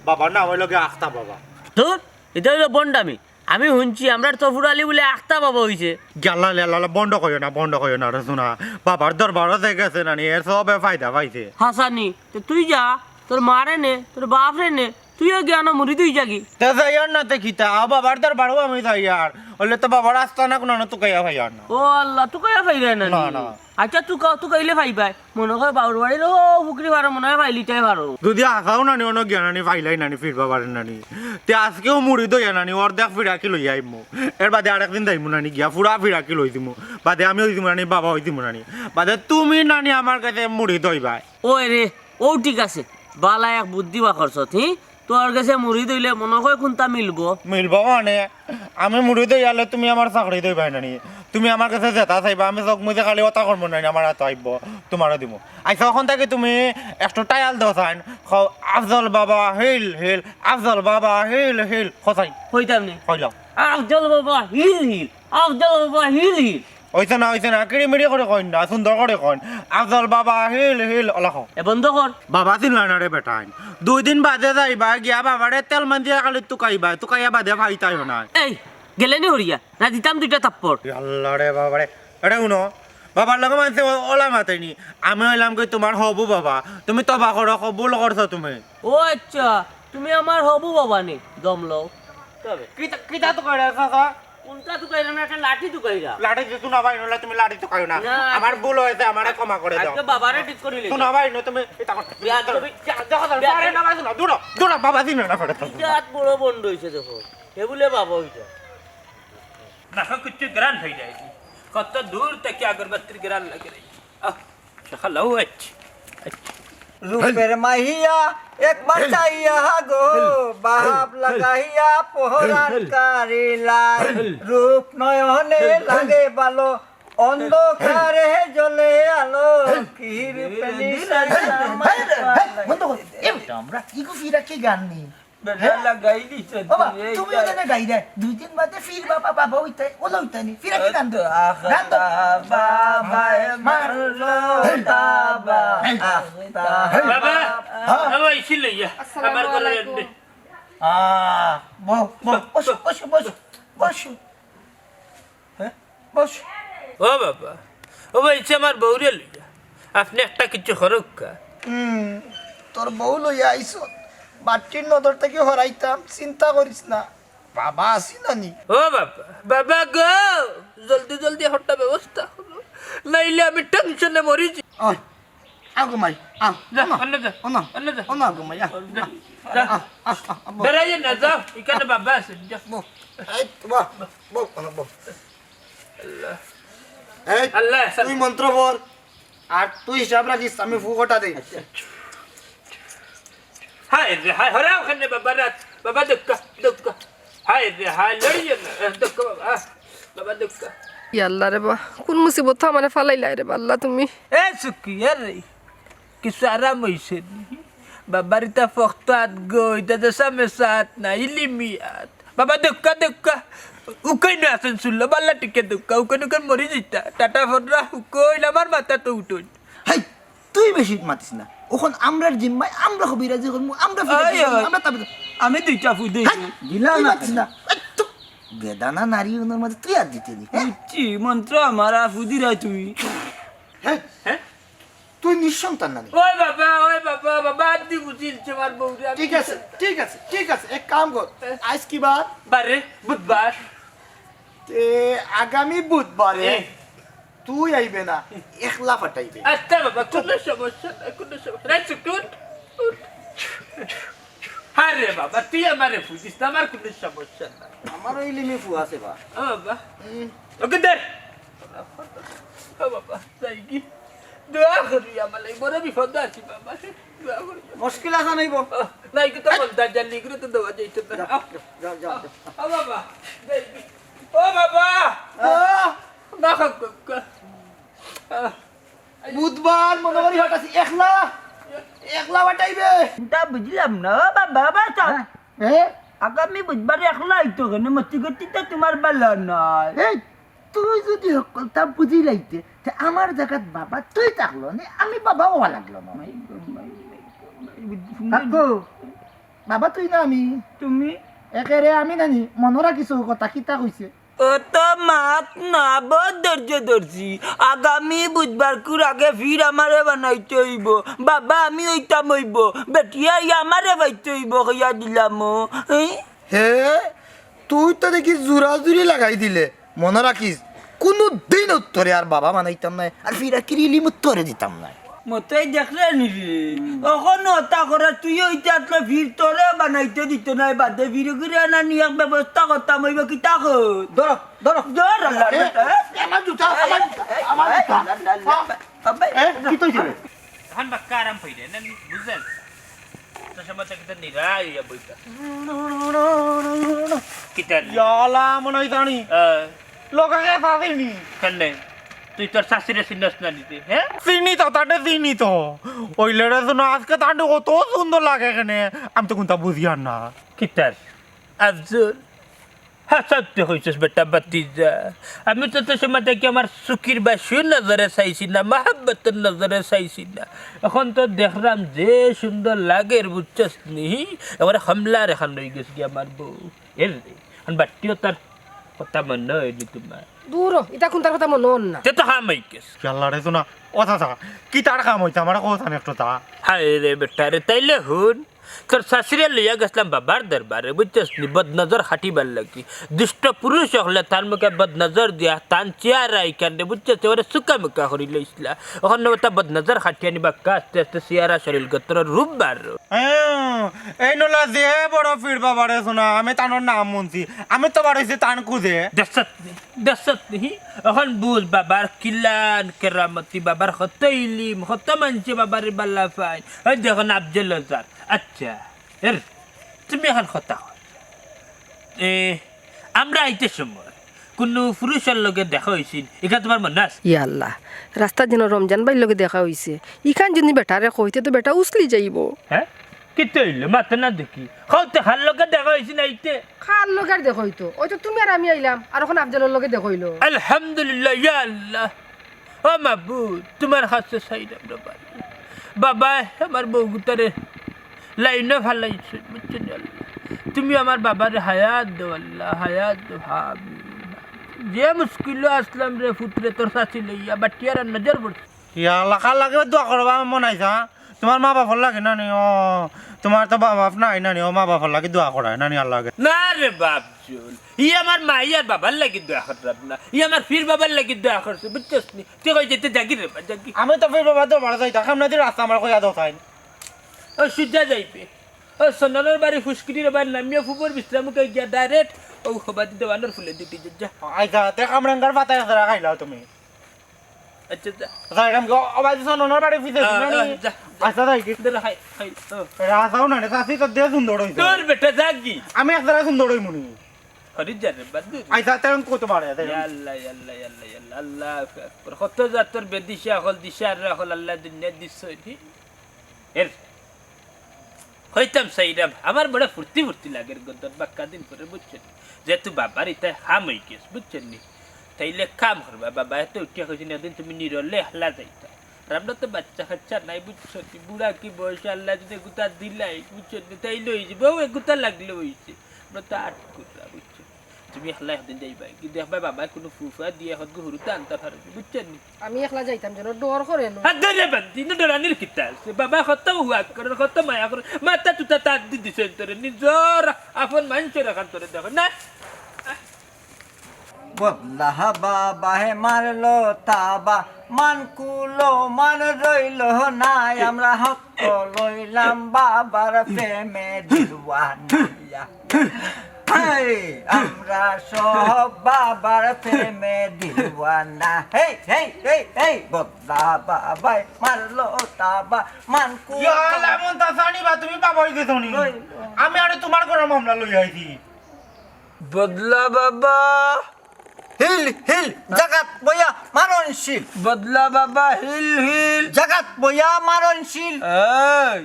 বাবার নাম অইলো গিয়া আখতা বাবা। ধুর, ইটা অইলো ভন্ডামি। আমি হুনছি, আমরার তফুর আলী বুলে আখতা বাবা অইছে। গেলা লেলা, বন্ধ কইও না, বন্ধ কইও না রে সোনা। বাবার দরবারো যে গেছে নানি, এর সবে ফায়দা পাইছে। হাসানি, তে তুই যা, তোর মারে নে, তোর বাপরে নে, তুইও গিয়া না মুরিদ অই যাগি। তে যাইয়ার না তে কিতা, আ বাবার দরবারো আমি যাইয়ার। অইলে তো বাবার আস্তানা কুনানো তুকাইয়া পাইয়ার না। ও আল্লাহ, তুকাইয়া পাইরায় না না, নি? না। আচ্ছা, তুকাও, তুকাইলে পাইবায়। মনো কয় বাউর বাড়ির ও ফুকরি পারো, মনো কয় পাইলিটাই পারো। যদি আসাও নানি, অনো গিয়া নানি, পাইলাই নানি, ফিরবা পারে নানি। তে আজকেও মুরিদ অইয়া নানি, অর্ধেক ফিরাকি লইয়া আইমু। এর বাদে আরেকদিন যাইমু নানি, গিয়া ফুরা ফিরাকি লই দিমু। বাদে আমি অই দিমু নানি, বাবা অই দিমু নানি। বাদে তুমি নানি আমার গেছে মুরিদ অইবায়। ওই রে, ও ঠিক আছে। বালা এক বুদ্ধি বার করছত, হি? তোর গেছে মুরিদ অইলে মনো কয় কুনটা মিলবো? মিলবো মানে, আমি মুরিদ অইয়ালে তুমি আমার চাকরি দিবায় নানি। তুমি আমার গেছে যেতা চাইবা, আমি চউখ মুজে খালি অতা করমু নানি, আমার আতো আইবো, তুমারও দিমু। আইচ্ছা, অখন থাকি তুমি একটু টায়াল দেও চাইন, কও, "আফজল বাবা হিল হিল, আফজল বাবা হিল হিল", কও চাইন। কইতাম নি? কইলাও। আফজল বাবা হিল হিল, আফজল বাবা হিল হিল। অইছে না, অইছে না, কিড়িমিড়ি করি কইন না, সুন্দর করি কইন। আফজল বাবা হিল হিল, অলা কও। এ বন্ধ কর। বাবা চিনলা না রে বেটাইন। দুই দিন বাদে যাইবা, গিয়া বাবারে তেল মাঞ্জিয়া খালি তুকাইবা, তুকাইয়া বাদে ফাইতাইও না। এই, গেলে নি হরিয়া, না দিতাম দুইটা থাপ্পড়। ইয়াল্লা রে বাবা রে। এরে হুনো, বাবার লগে মানষে অ-, অলা মাতেনি। আমি অইলাম কি তুমার হবু বাবা, তুমি তবা করো, কবুল করছো তুমি। ও আচ্ছা, তুমি আমার হবু বাবা নি, দম লও। কিতা, কিতা তুকাইরা চাচা? কুনটা তুকাইরা না, একটা লাঠি তুকাইরা। লাঠি দি তুনা ভাই নইলে তুমি লাঠি তুকাইও না। না। আমার ভুল অইছে, আমারে ক্ষমা করি দেও। আজকে বাবারে ঠিক করি লই। তুনা ভাই নইলে তুমি ইতা কর। বিয়াদবি। যা, যা, যা, বিয়াদবি। আরে না, না, না, দূর, দূর, বাবা দিন না করে। ইটা আত বড় বন্ধ অইছে দেখো। হে বুলে বাবা অইছে। না, সব কিছু গ্রান অই যায়। কত দূর থাকি আগরবাতির গ্রান লাগে রে। আহ। সকাল, ও আচ্ছা, আচ্ছা। রূপের মাহিয়া একবার চাইয়া গো, বাপ লাগাইয়া পহরার কারিলাই। রূপ নয়নে লাগে ভালো, অন্ধকারে জ্বলে আলো। কি রূপে নিশানা। বন্ধ কর। এ বেটা, আমরা ইগু ফিরাকি গান নি। বেটা লাগাই দিছে বাবা, তুমি। তুমি ওখানে গাই দেয়। দুই দিন বাদে ফির বাবা, বাবা ওইটাই, ওলা ওইটাই নি। ফিরাকি গান দে। গান দে। বাবায় মারলো তাবা। বাবা, হ্যাঁ। বাবা, ইসি লইয়া। আসসালামু আমার ঘরে আলাইকুম। আনবে। আহ, বউ, বউ, বসো, বসো, বসো, বসো। হ্যাঁ? বস। ও বাবা, ও ভাই, ইসে আমার বউরে লইয়া। আপনে একটা কিছু করউক্কা। হুম, তোর বউ লইয়া আইছত। বাট্টির নজর থাকি হরাইতাম, চিন্তা করিস না। বাবা আছি নানি? ও বাবা, বাবা গো, জলদি জলদি হট্টা ব্যবস্থা করো, নাইলে আমি টেনশনে মরি যাই। ওই, আ ঘুমাই, আ, যা, আ, অন্য যা, অন্য, অন্য যা। অন্য ঘুমাই, আ, যা, আ, যা। আ, আ, আ, আ, বউ। বেড়াইয়ে না, যাও, এখানে বাবা আছে, যা। বউ। এই, বউ, বউ, বউ, বউ। আল্লাহ। এই, আল্লাহ, তুই মন্ত্র পড়, আর তুই হিসাব রাখিস, আমি ফু কটা দেই। হায় রে, হায়, হরাও খানে বাবা রাত, বাবা দুক্কা, দুক্কা। হায় রে, হায়, লড়িয়ে না, এ, দুক্কা বাবা, আহ, বাবা দুক্কা। ইয়া আল্লাহ রে বা, কোন মুসিবত আমারে ফালাইলায় রে বা আল্লাহ তুমি? এ সুখী, এ রে, কিছু আরাম অইছে নি? বাবার ইতা ফক্ত আত গো, ইতা দেশা মেশা আত না, ইলিমি আত। বাবা দুক্কা, দুক্কা। উকাই না আছেন শুনলো, বাল্লা টিকে দুক্কা, উকাই নুকাই মরি যিতা। টাটা ফররা, উকইল আমার মাথা তো উঠইল। হাই, তুই বেশি মাতিস না। অখন আমরার জিম্মায়, আমরা কবিরাজি করমু, আমরা ফিরে ওই, দিমু, ওই। আমরা তাবিজ। আমি দুইটা ফু দেই। হাই, দিলা তুই না মাতিস কেন? না। এই তো, গেদানা নারী ওনার মাঝে তুই আর দিতে নি, হ্যাঁ? বুঝছি, মন্ত্র আমার আর ফু দিরায় তুমি। হ্যাঁ? হ্যাঁ? তুই নিঃসন্তান নানি? ওই বাবা, ওই বাবা, বাবা, আদি বুঝিলছে আমার বউরে, আমি ঠিক আছে, ঠিক আছে, ঠিক আছে, এক কাম কর। হ্যাঁ। আইজ কি বার? বারে, বুধবার। এ, আগামী বুধবারে এ। তুই আইবে না, একলা ফাটাইবে। আচ্ছা বাবা, কোনো সমস্যা নাই, কোনো সমস্যা নাই। চুপ, উঠ, উঠ। আরে বাবা, তুই আমারে বুঝিস না, আমার কোনো সমস্যা নাই। আমার ওই লিমি ফু আছে বা। ও বাবা। হুম। ওকে দে। ও বাবা, যাই কি? দোয়া করি আমার লাগি, বড় বিপদ আছি বাবা। দোয়া করি। মুশকিল আছে নাইব? ও, নাই কি তো বলতা জানি, এগুলো তো দেওয়া যাইতো না। যাও, যাও, যাও, যাও। ও বাবা, যাই কি? ও বাবা! আহ! না, খাক, খাক, খাক। আহ! বুধবার মনে করি হঠাৎ একলা, একলা ফাটাইবে। তা বুঝলাম না, ও বাবা, বাবা, তা হ্যাঁ? এ? আগামী বুধবারে একলা আইতো কেনে? মতি গতি তো তোমার বালা নাই। এই, তুই যদি হকলতা বুঝিলাইতে, তে আমার জাগাত বাবা তুই থাকলো নে, আমি বাবা অওয়া লাগলো না। মাই গো, মাই, মাই গো, মাই, বুঝ-, কাকু, বাবা তুই না আমি? তুমি? একেরে আমি নানি, মনো রাখিস কথা কিতা কইছে? অত মাত না, বউত ধৈর্য ধরছি। আগামী বুধবারকুর আগে ফির আমারে বানাইতে অইবো। বাবা আমি অইতাম অইবো। বেটিয়ে আমারে পাইতে অইবো, কইয়া দিলাম ও। এই? হে, তুই তো দেখি জুরাজুরি লাগাই দিলে। মনো রাখিস, কুনুদিন তোরে আর বাবা বানাইতাম নায়, আর ফিরাকির ইলিমও তোরে দিতাম নায়। মতই দেখলে নি রে? হুম। অখন অতা করে তুই অইতে আতলে ফির তোরে বানাইতে দিত নায়, বাদে ফিরাকিরে আনানি এক ব্যবস্থা করতাম অইবো, কিতা কর? ধরো, ধরো। ধর, আল্লাহ, এ, বেটা, এ? আমার জুতা, আমার জুতা, এই, আমার এই, জুতা। আল্লাহ, আল্লাহ, আল্লাহ। এ, কিতা অইছে রে? এখন বাক্কা আরাম পাই রে, না, বুঝলেন? তো সময় থেকে তো নিরাই অইয়া বইতা। কিতা রে? ইয়ালা মনে হয় জানি। আহ। লগে কে চাচিনি? কেনে? তুই তোর চাচিরে চিনস না নিতে, হ্যাঁ? চিনি তো, তাতে চিনি তো। ওই লেরে শুনো, আজকে তাতে কত সুন্দর লাগে এখানে। আমি তো কোনটা বুঝিয়ার না। কিতার? আফজল? হাছা তো কইছস বেটা ভাতিজা। আমি তো তো সময় থাকি আমার চউখর বায় সুনজরে চাইছি না, মহব্বতর নজরে চাইছি না। এখন তো দেখরাম যে সুন্দর লাগের, বুঝছস নি? একেবারে কমলার লাখান অইগেছে গি আমার বউ। এর রে, এখন বাট্টিও তার কথা মনো অয়নি তোমার। দূর হ, ইতা কুনটার কথা মনো অর না। তে তো কাম অইগেছে। ইয়াল্লা রে, শুনা, ও চাচা, কিতার কাম অইছে, আমারে কও চাইন একটু তা। হায় রে বেটা রে, তাইলে হুন, তোর চাচিরে লইয়া গেছলাম বাবার দরবারে, বুঝছস নি? বদনজর খাটিবার লাগি। দুষ্ট পুরুষ অকলে তার মুখে বদনজর দিয়া, তান চেহারা ইখানরে, বুঝছস, একেবারে সুকা-মুকা করিলাইছলা। অখন অতা বদনজর খাটিয়া নিবা, আস্তে আস্তে চেহারা, শরীল, গতরর রূপ বারর। হ্যাঁ, এই নলা যে বড় পীর বাবারে শুনা, আমি তানর নাম হুনছি। আমি তো বারইছি তান খুঁজে। দেখছত নি? দেখছত নি? অখন বুঝ বাবার কিলান কেরামতি, বাবার কত ইলিম, কত মানষে বাবারে বালা পাইন। ওই দেখো না, আফজল ওজার। আচ্ছা, এর, তুমি অখন কথা কও। এ, আমরা আইতে সময় কুনু পুরুষর লগে দেখা অইছিল, ইখান তোমার মনো আছে? ইয়া আল্লাহ, রাস্তাত যেন রমজান ভাইর লগে দেখা অইছে। ইখান যদি বেটারে কইতে তো বেটা উছলি যাইবো। হ্যাঁ? কিতা অইলো? মাতো না দেখি। কও তে কার লগে দেখা অইছে না ইতে? কার লগে আর দেখা অইতো? ওই তো তুমি আর আমি আইলাম, আর অখন আফজলর লগে দেখা অইলো। আলহামদুলিল্লাহ, ইয়া আল্লাহ। ও মাবুদ, তোমার কাছে চাইলাম রে বাবা। বাবায় আমার বউগুতারে লাইনো ফালাইছে, বুঝছো নি আল্লাহ? তুমি আমার বাবারে হায়াত দেও আল্লাহ, হায়াত দেও, আমিন। যে মুশকিলো আছলাম রে পুতরে, তোর চাচি লইয়া, বাট্টিয়ার নজর পড়ছে। ইয়া আল্লাহ, কার লাগি দোয়া করবা মনাইছা? তুমার মা বাপর লাগি নানি, ও, তুমার তো মা বাপ নাই নানি, ও মা বাপর লাগি দোয়া করায় নানি আল্লার আগে। না রে বাপ চুল, ই আমার মাই আর বাবার লাগি দোয়া কররাম না, ই আমার ফির বাবার লাগি দোয়া করছে, বুঝছস নি? তুই কই যেতে যাগি রে বা, যাগি। আমি তো ফির বাবার দরবারে যাইতাম, সামনে দিয়ে রাস্তা আমার কইয়া দাও তাই। ও সুজা যাইবে, ও সন্ন্যালর বাড়ি ফুসকুনির বাড়ি নামিয়া ফুবর বিশ্রাম গিয়া ডাইরেক্ট ও হবাদি দেওয়ানোর ফুলে দিতে যা। আইসা, তে কামরাঙ্গার পাতা এছাড়া খাইলাও তুমি। আচ্ছা, যা। আচ্ছা, এরকম কি, ও, ও ভাই, শোনো, ওনার বাড়ি ফিরে আহ, দিবেন নি? আহ, যা, যা। আচ্ছা, তাই কি? দে, হাই, হাই, ও। রাজাও না রে, চাচি তো দে সুন্দর হইছে। তোর বেটা যাগি। আমি এক জায়গায় সুন্দর হই মনি। হরি যা রে, বাদ দে। আচ্ছা, তেমন কত বাড়ে, তেমন। ইয়া আল্লাহ, ইয়া আল্লাহ, ইয়া আল্লাহ, ইয়া আল্লাহ, আল্লাহু আকবার। কত জাতর বেদিশা হকল, দিশা আর হকল আল্লাহ দুনিয়া দিছে, ঠিক? এর কইতাম চাইরাম, আমার বড় ফুর্তি ফুর্তি লাগের গো, দর বাক্কা দিন পরে, বুঝছইন নি? যেহেতু বাবার ইতায় হাম অইগেছে, বুঝছইন নি? তাইলে কাম করবা, বাবা এত উঠিয়া কইছইন, একদিন তুমি নিরলে একলা যাইতায়। আর আমরা তো বাচ্চা কাচ্চা নাই, বুঝছইন নি? বুড়া কি বয়সে আল্লায় যদি এগুতা দিলাই, বুঝছইন নি? তাইলে অইযিবো, অউ এগুতা লাগলে অইছে। আমরা তো আট কুটরা, বুঝছইন নি? তুমি একলা একদিন যাইবায়, কিন্তু দেখবায় বাবায় কুনু ফুফা দিয়া হকল হুরুতা আনতা পারো, বুঝছইন নি? আমি একলা যাইতাম যেন, ডর করে না। আর ধরে বান্দি, না ডরানির কিতা আছে? বাবা কত হুয়াক করে, কত মায়া করে, মাথা তুতা তার দি দিছইন তোরে, নিজর আপন মানষর লাখান তোরে দেখে না। বদলা বাবায় মারলো তাবা, মান কুলো মান রইলো না, আমরা হক্কল অইলাম বাবার প্রেমে দিওয়ানা। হেই, আমরা সব বাবার প্রেমে দিওয়ানা। হেই, হেই, হেই, হেই, বদলা বাবায় মারলো তাবা, মান কুলো ইয়া আল্লাহ, মন তা জানি বা তুমি বাবা অই গেছো নি? কই? আমি আরে তুমার ঘরর মামলা লই আইছি। বদলা বাবা। হিল, হিল, জাগাত বইয়া মারণশীল। বদলা বাবা, হিল, হিল। জাগাত বইয়া মারণশীল। এই,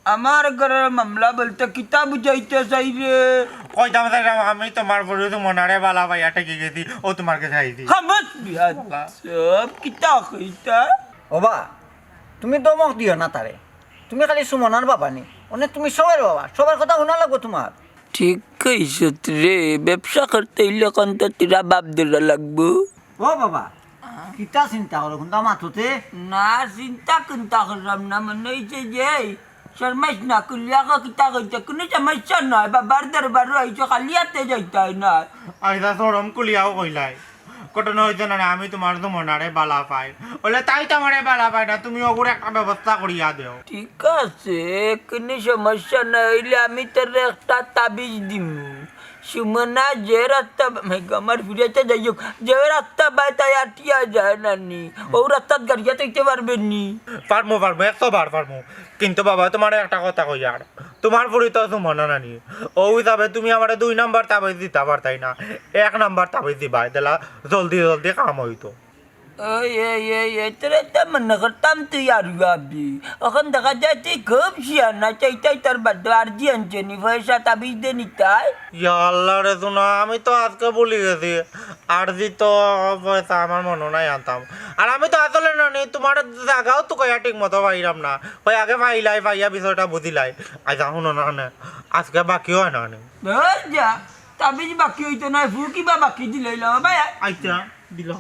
আমার ঘরর মামলা বলতে কিতা বুঝাইতে চাইরে? কইতাম চাইরাম, আমি তুমার বড় তো মনারে বালা পাইয়া ঠেকি গেছি, ও তুমার গেছে আইছি। হামত বিয়াদ। সব কিতা কইতা? ওবা, তুমি ধমক দিও না তারে। তুমি খালি সুমনার বাবা নি? অনে তুমি সবার বাবা, সবার কথা হুনা লাগবো তুমার। ঠিক কইছত রে, ব্যবসা করতে অইলে কুন্তা তুরা বাপ ধরা লাগবো। ও বাবা, কিতা চিন্তা করো, কুন্তা মাততে? না, চিন্তা কুন্তা কররাম না, মনে অইছে যে, শরমাইস না, খুলিয়া ক কিতা কইতে, কুনু সমস্যা নাই, বাবার দরবারো আইছো, খালি আতে যাইতায় না। আইসা শরম খুলিয়াও কইলাই। ঘটনা অইছে না, আমি তুমার তো মনারে বালা পাই। অইলে তাই তো আমারে বালা পায় না, তুমি অগুর একটা ব্যবস্থা করিয়া দেও। ঠিক আছে, কুনু সমস্যা নাই, অইলে আমি তোরে একটা তাবিজ দিমু। সুমনা যে রাস্তা বা-, মাই গো, আমার ফুরিয়াটা যাই হোক, যে রাস্তা বায় তাই আটিয়া যায় নানি, অউ রাস্তাত গাড়িয়া থাকতে পারবে নি? পারমু, পারমু, একশো বার পারমু। কিন্তু বাবা, তুমারে একটা কথা কইয়ার, তুমার ফুরি তো সুমনা নানি, অউ হিসাবে তুমি আমারে দুই নাম্বার তাবিজ দিতা পারতায় না, এক নাম্বার তাবিজ দিবায়, দিলা জলদি জলদি কাম অইতো। ওই, এই, এই, এই, তোরে তো মনে করতাম তুই আরু আবি। অখন দেখা যায় তুই খুব শিয়ানা, চাইতাই তোর বাদ আরজি আনছে নি, পয়সা তাবিজ দে নিতায়। ইয়া আল্লাহ রে সোনা, আমি তো আজকে ভুলি গেছি। আরজি তো পয়সা আমার মনো নাই আনতাম। আর আমি তো আসলে নানি, তুমার জাগাও তো কইয়া ঠিক মতো পাইরাম না। কই আগে পাইলাই, পাইয়া বিষয়টা বুঝিলাই। আচ্ছা, হুনো না, না, আজকে বাকি অয় না নি। ধর যা, তাবিজ বাকি অইতো নায়, ফু কিবা বাকি দিলাইলাম, ভাই। আচ্ছা, দিল।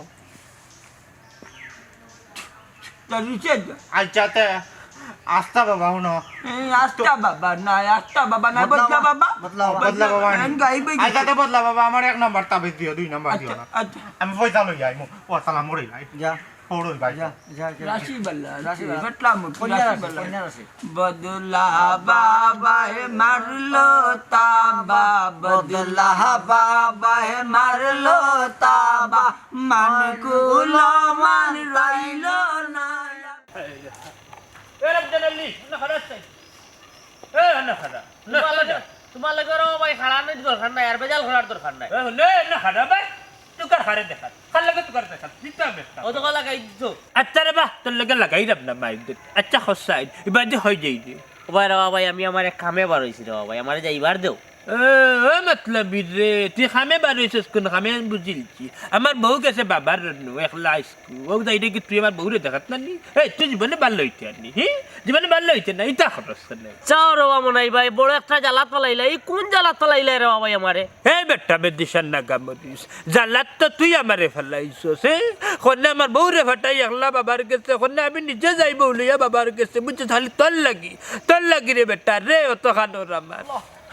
তা রিচার্জ। আচ্ছা, তে আস্তা বাবা, হুনো। এই আস্তা বাবা না, আস্তা বাবা না, বদলা বদলা বাবা। বাবা। বদলা বাবা। বদলা বাবা আমি নি। গাইব অই আচ্ছা, গেছি। তে বদলা বাবা, আমার এক নাম্বার তাবিজ দিও, দুই নাম্বার দিও আচ্ছা, না। আচ্ছা। আমি পয়সা লই যাইমু। ও সালাম, মরে যাই। যা। পড়ো ভাই। যা, যা, যা। রাশি বাল্লা, রাশি কন্যা বাল্লা। রাশি। বেটলা মুখ, কন্যা রাশি রাশি, বাল্লা। কন্যা রাশি। বদলা বাবায় মারলো তাবা, বদলা বাবায় মারলো তাবা, মান কুলো মান রইলো না। এ রমজান আলী, না খারাপ চাই। এ, না খারাপ। না তুমার লগে, খারাপ। তুমার লগে রে ভাই খাড়ানির দরকার নাই, আর বেজাল করার দরকার নাই। এ, হুনলে, না খারাপ ভাই। তুকার খারে দেখা। খার লগে তুকার দেখা। দিতাম একটা। ও তো গলা গাই দিছো। আচ্ছা রে বা, তোর লগে লাগাইরাম না মাইক দে। আচ্ছা, খসাইন। এবার যে হয় যাই যে। ও ভাই রে বা ভাই, আমি আমার এক কামে বার অইছি রে বা ভাই, আমারে যাইবার দেও। ও, ও মতলবি রে, তুই কামে বার অইছস কুন কামে আমি বুঝিলছি। আমার বউ গেছে বাবার অনো, একলা আইজকু। ও যাইরে কি তুই আমার বউরে দেখাত না নি? এই, তুই জীবনে ভালা অইতে আর নি, হি? জীবনে ভালা অইতে না, ইতা খরচ করে। চাও রে বা মনাই ভাই, বড় একটা জ্বালাত ফালাইলা। ই কুন জ্বালাত ফালাইলা রে বা ভাই আমারে? এই বেটা বেদিশার নাগা মরিস, জ্বালাত তো তুই আমারে ফালাইছস, হে? কইনে আমার বউরে ফাটাই একলা বাবার গেছে, কইনে আমি নিজে যাই বউ লইয়া বাবার গেছে, বুঝছস? খালি তোর লাগি, তোর লাগি রে বেটা রে, অত খানোর আমার।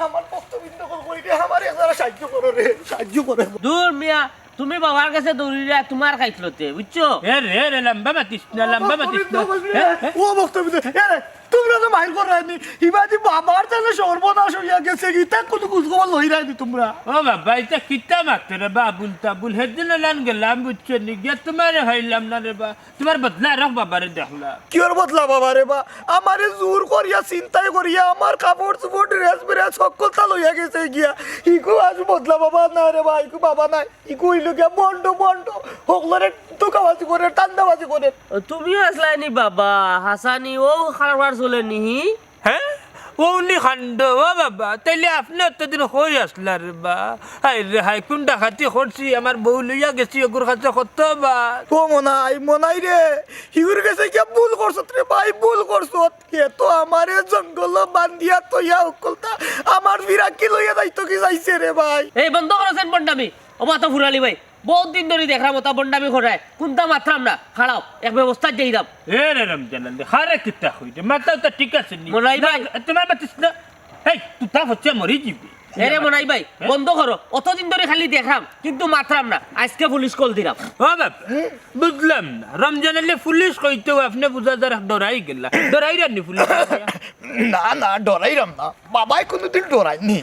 আমার ভক্তবৃন্দ কই রে, আমারে যারা সাহায্য করো রে, সাহায্য করো। দূর মিয়া, তুমি বাবার গেছে দৌড়িরা তোমার খাইতলতে, বুঝছো? এ রে, এ রে, লম্বা মাতিস না, লম্বা মাতিস না। ভক্তবৃন্দ কই রে? হ্যাঁ? ও ভক্তবৃন্দ, এ রে, তোমরা তো মাইর কররায় নি, ইবাদি বাবার তাইলে সর্বনাশ অইয়া গেছে, ইতা কুনু খোঁজ খবর লইরায় নি তোমরা। ও বাবা, ইতা কিতা মাতে রে বা, আবুল তাবুল, হেদিন লান গেলাম, বুঝছো নি, গিয়া তোমারে পাইলাম না রে বা। তোমার বদলা রাখ বাবারে দেখলা। কিওর বদলা বাবা রে বা? আমারে জোর করিয়া, চিন্তাই করিয়া, আমার কাপড় চোপড়, ড্রেস ব্রেস হক্কলতা লইয়া গেছে গিয়া। ইগু আজ বদলা বাবা না রে বা, ইগু বাবা নায়। ইগু অইলো গিয়া ভন্ড, ভন্ড। হকলরে ধোকাবাজি করে, ধান্দাবাজি করে। ও, তুমিও আছলায় নি বাবা, হাছানি, ও কারবার চলে নি? হ্যাঁ? অউ নি কাণ্ড, ও বাবা, তাইলে আপনে অতদিন কই আছলা রে বা? হায় রে হায়, কুন ডাকাতি করছি, আমার বউ লইয়া গেছি অগুর কাছে কতবার। ও মনাই, মনাই রে, হিগুর গেছে গিয়া ভুল করছত রে ভাই, ভুল করছত। হে তো আমারে জঙ্গলো বান্ধিয়া থইয়া হক্কলতা আমার ফিরাকি লইয়া যাইতো কি চাইছে রে ভাই। এই বন্ধ করো সেন ভন্ডামি। ও মাতা ফুরালি ভাই, বউত দিন ধরি দেখরাম অতা ভন্ডামি করায়, কুনতা মাতরাম না। খাড়াও, এক ব্যবস্থা দেই দাম। এ রে রমজান আলী, খারে কিতা কইরে? মাতাও তো ঠিক আছে নি। মনাই না, ভাই। তোমার মাতিস না। এই, তুই তা হচ্ছে মরি যাবি। এ রে মনাই ভাই, হ্যাঁ? বন্ধ করো। অতদিন ধরি খালি দেখরাম, কিন্তু মাতরাম না। আইজকে পুলিশ কল দিরাম। ও বাবা, বুঝলাম না। রমজান আলী পুলিশ কইতেউ আপনে বুঝা যার ডরাই গেলা। ডরাইরা নি পুলিশ? না, না, ডরাইরাম না। বাবায় কুনুদিন ডরাইন নি।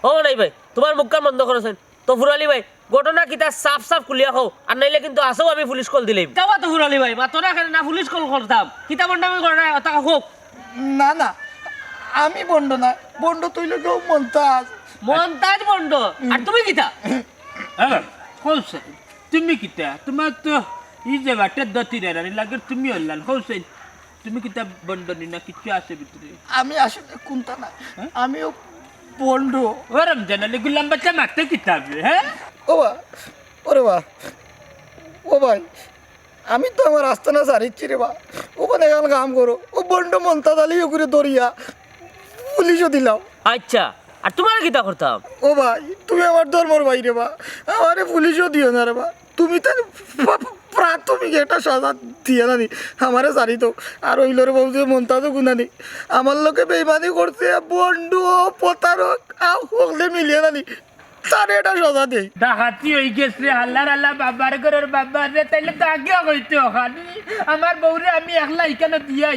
ও মনাই ভাই, তোমার মুখখান বন্ধ করো সেন। তো ফুরালি ভাই, ঘটনা কিতা সাফ সাফ খুলিয়া কও, আর নাইলে কিন্তু আছাউ আমি পুলিশ কল দিলাইমু। তাও তো ফুরালি ভাই, মাতো না কেনে, না পুলিশ কল করতাম। কিতা ভন্ডামি কররায়, অতা কও। না, না, আমি ভন্ড না, ভন্ড তো অইলো গিয়া মন্তাজ। মন্তাজ ভন্ড? আর তুমি কিতা? হ্যাঁ, কও সেন, তুমি কিতা? তোমার তো ই যে বাটে দতি রেরানি লাগে, তুমি অইলান, কও সেন। তুমি কিতা ভন্ড নি না কিচ্ছু আছে ভিতরে? আমি আসলে কুনতা না, হ্যাঁ? আমিও ভন্ড। ও রমজান আলী, গুলাম বাচ্চা মারতে কিতা হবে, হ্যাঁ? ও বা, ওরে বা, ও ভাই, আমি তো আমার আস্তানা ছাড়িচ্ছি রে বা। অখন একখান কাম করো, ও ভন্ড মন্তাজ আলী অগুরে ধরিয়া পুলিশো দিলাও। আচ্ছা, আর তোমারে কিতা করতাম? ও ভাই, তুমি আমার ধর্মর ভাই রে বা, আমারে পুলিশো দিও না রে বা। তুমি তার প্রা-, প্রাথমিক একটা সাজা দিয়া না নি, আমারে ছাড়ি দেও। আর অইলো রে বাবু, যে মন্তাজও গুনানি, আমার লগে বেইমানি করছে, ভন্ড, প্রতারক, আউ হকলে মিলিয়া না নি, তারে একটা সাজা দেই। ডাকাতি অই গেছে, হালার হালা বাবার ঘরর বাবা রে, তাইলে তো আগেউ কইতে অখানি। আমার বউরে আমি একলা ইখানো দিয়া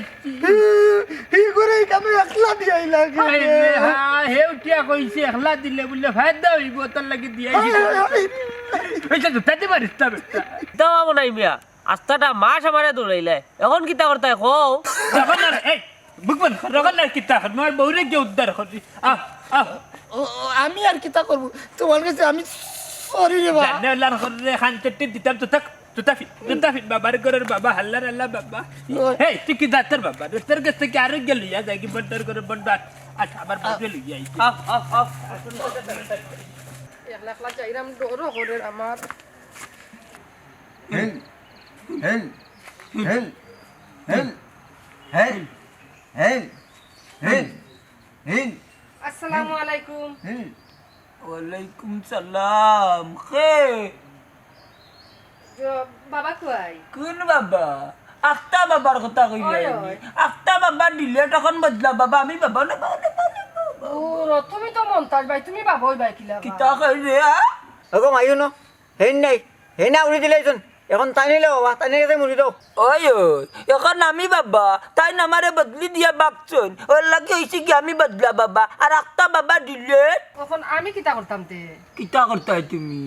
হি করে ইখানো একলা দিয়াই লাগে। হায় রে, হ্যাঁ, হে উঠিয়া কইছে, একলা দিলে বুলে ফায়দা অইবো, তোর লাগি দিয়াই দিছে। এই যে জুতা দি মারিস না বেটা। দাও মনাই মিয়া, আস্তাটা মাস আমারে দৌড়াইলায়, অখন কিতা করতায় কও? অখন আর, এই, বুক বন্ধ কর, অখন আর কিতা কর, আমার বউরে গিয়া উদ্ধার করি। আহ, আহ। ও, ও, আমি আর কিতা করমু? তোমার গেছে আমি sorry রে বা। জানে ওলার করে খান চেট্টি দিতাম তো থাক। জুতা ফিন, জুতা ফিন, বাবার ঘরর বাবা, হালার হালা বাবা। ওই। এই, তুই কি জাতর বাবা রে? তোর গেছ থাকি আরোগ্য লইয়া যাইগি, ভন্ডর ঘরর ভন্ড। আচ্ছা, আবার ভন্ড লইয়া আইছি। আহ, আহ, আহ। একলা একলা যাইরাম, ডরও করের আমার। হেল, হেল, হেল, হেল, হেল, হেল, হেল, হেল। আসসালামু আলাইকুম। হুম। ওয়ালাইকুম সালাম। কে? জ-, বাবা কই? কোন বাবা? আখতা বাবার কথা কইলে অয়, নি? অয়। আখতা বাবা delete, অখন বদলা বাবা, আমি বাবা না, বাবা না, বাবা না, বাবা। ও, র-, তুমি তো মন্তাজ ভাই, তুমি বাবা অইবায় কিলা বা? কিতা কইরে, আ? ওগো মাইও ন, হেন নাই, হেন না উড়ি দিলাইছন। অখন তাইন অইলা বাবা, তাইনর গেছে মুড়ি দেও। ওই, ওই, অখন আমি বাবা, তাইন আমারে বদলি দিয়া বাকছন। অউর লাগি অইছে কি আমি বদলা বাবা, আর আখতা বাবা delete। অখন আমি কিতা করতাম তে? কিতা করতায় তুমি?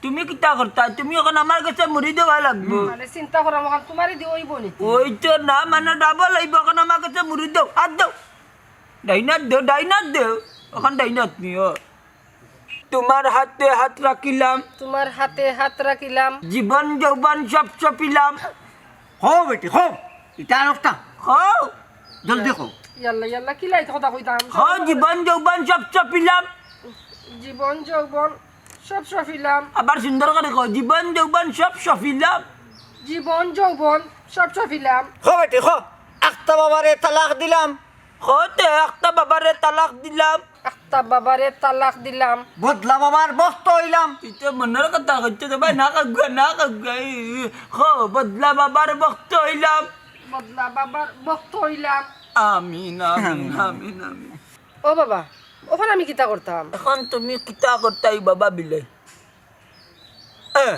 তুমি কিতা করতায়? তুমি অখন আমার গেছে মুড়ি দেওয়া লাগবো। মানে চিন্তা করাম, অখন তোমারে দি অইবো নি? ওই তো না, মানে double অইবো, অখন আমার গেছে মুড়ি দেও, আত দেও। ডাইন আত দেও, ডাইন আত দেও। অখন ডাইন আত নিও। তোমার হাতে হাত রাখিলাম। তোমার হাতে হাত রাখিলাম। জীবন যৌবন সব সপিলাম। কও বেটি, কও। ইটা আরোকটা। কও। জলদি কও। ইয়াল্লা, ইয়াল্লা, কিলা ইতা কথা কইতাম? কও, জীবন যৌবন সব সপিলাম। জীবন যৌবন সব সফিলাম। আবার সুন্দর করি কও, জীবন যৌবন সব সফিলাম। জীবন যৌবন সব সফিলাম। কও বেটি, কও। একটা বাবারে তালাক দিলাম। কও তে, একটা বাবারে তালাক দিলাম। একটা বাবারে তালাক দিলাম। বদলা বাবার ভক্ত অইলাম। তুই তো মনর কথা কইতে তো ভাই, না কাগুয়া, না কাগুয়া। এই, কও, বদলা বাবার ভক্ত অইলাম। বদলা বাবার ভক্ত অইলাম। আমিন, আমিন, আমিন, আমিন। ও বাবা, অখন আমি কিতা করতাম? অখন তুমি কিতা করতায় বাবা বিলাই? এ,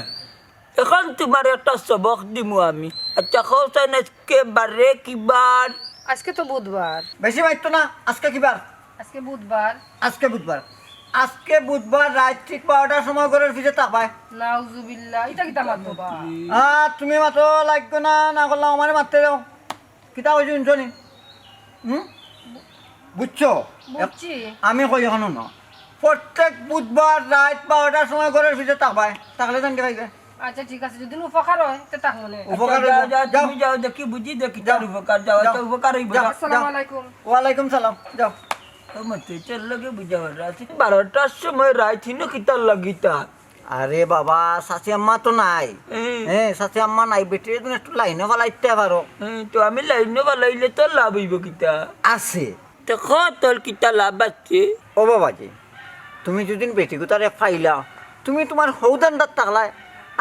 অখন তুমারে একটা সবক দিমু আমি। আচ্ছা, কও চাইন আইজকে বারে কিবার? আইজকে তো বুধবার। বেশি মাতিও না, আইজকে কিবার? আইজকে বুধবার। আইজকে বুধবার। আইজকে বুধবার রাইত ঠিক বারোটার সময় ঘরর ভিতরে থাকবায়। নাউজুবিল্লাহ, ইতা কিতা মাতো বা? আ, তুমি মাতো, লাগবো না, না করলাম, আমারে মাততে দেও। কিতা কইছি হুনছো নি? হুম? বুঝছো? বুঝছি। আমি কই অখন হুনো। প্রত্যেক বুধবার রাইত বারোটার সময় ঘরর ভিতরে থাকবায়। থাকলে জানতে পাইবে। আচ্ছা, ঠিক আছে, যদি উপকার অয়, তে থাকমু নে। উপকার অইবো। যাও, যাও, যাও। তুমি যাও, দেখি বুঝি, দেখি যাও। তার উপকার, যাও, যাও। একটা উপকার অইবো, যাও, যাও। আসসালামু আলাইকুম। ওয়ালাইকুম সালাম, যাও। ও মতে, তোর লগে বুঝা অর, রাইত বারোটার সময় রাইত হিনো কিতার লাগিতা? আরে বাবা, চাচি আম্মা তো নাই। হুম। হ্যাঁ, চাচি আম্মা নাই, বেটিরে তুমি একটু লাইনো ফালাইতে পারো। হুম, তো আমি লাইনো ফালাইলে তো লাভ অইবো কিতা? আছে। তো কও তোর কিতা লাভ আছে? ও বাবাজি, তুমি যদি বেটি গুতারে পাইলাও, তুমি তুমার হউ ধান্দাত থাকলায়,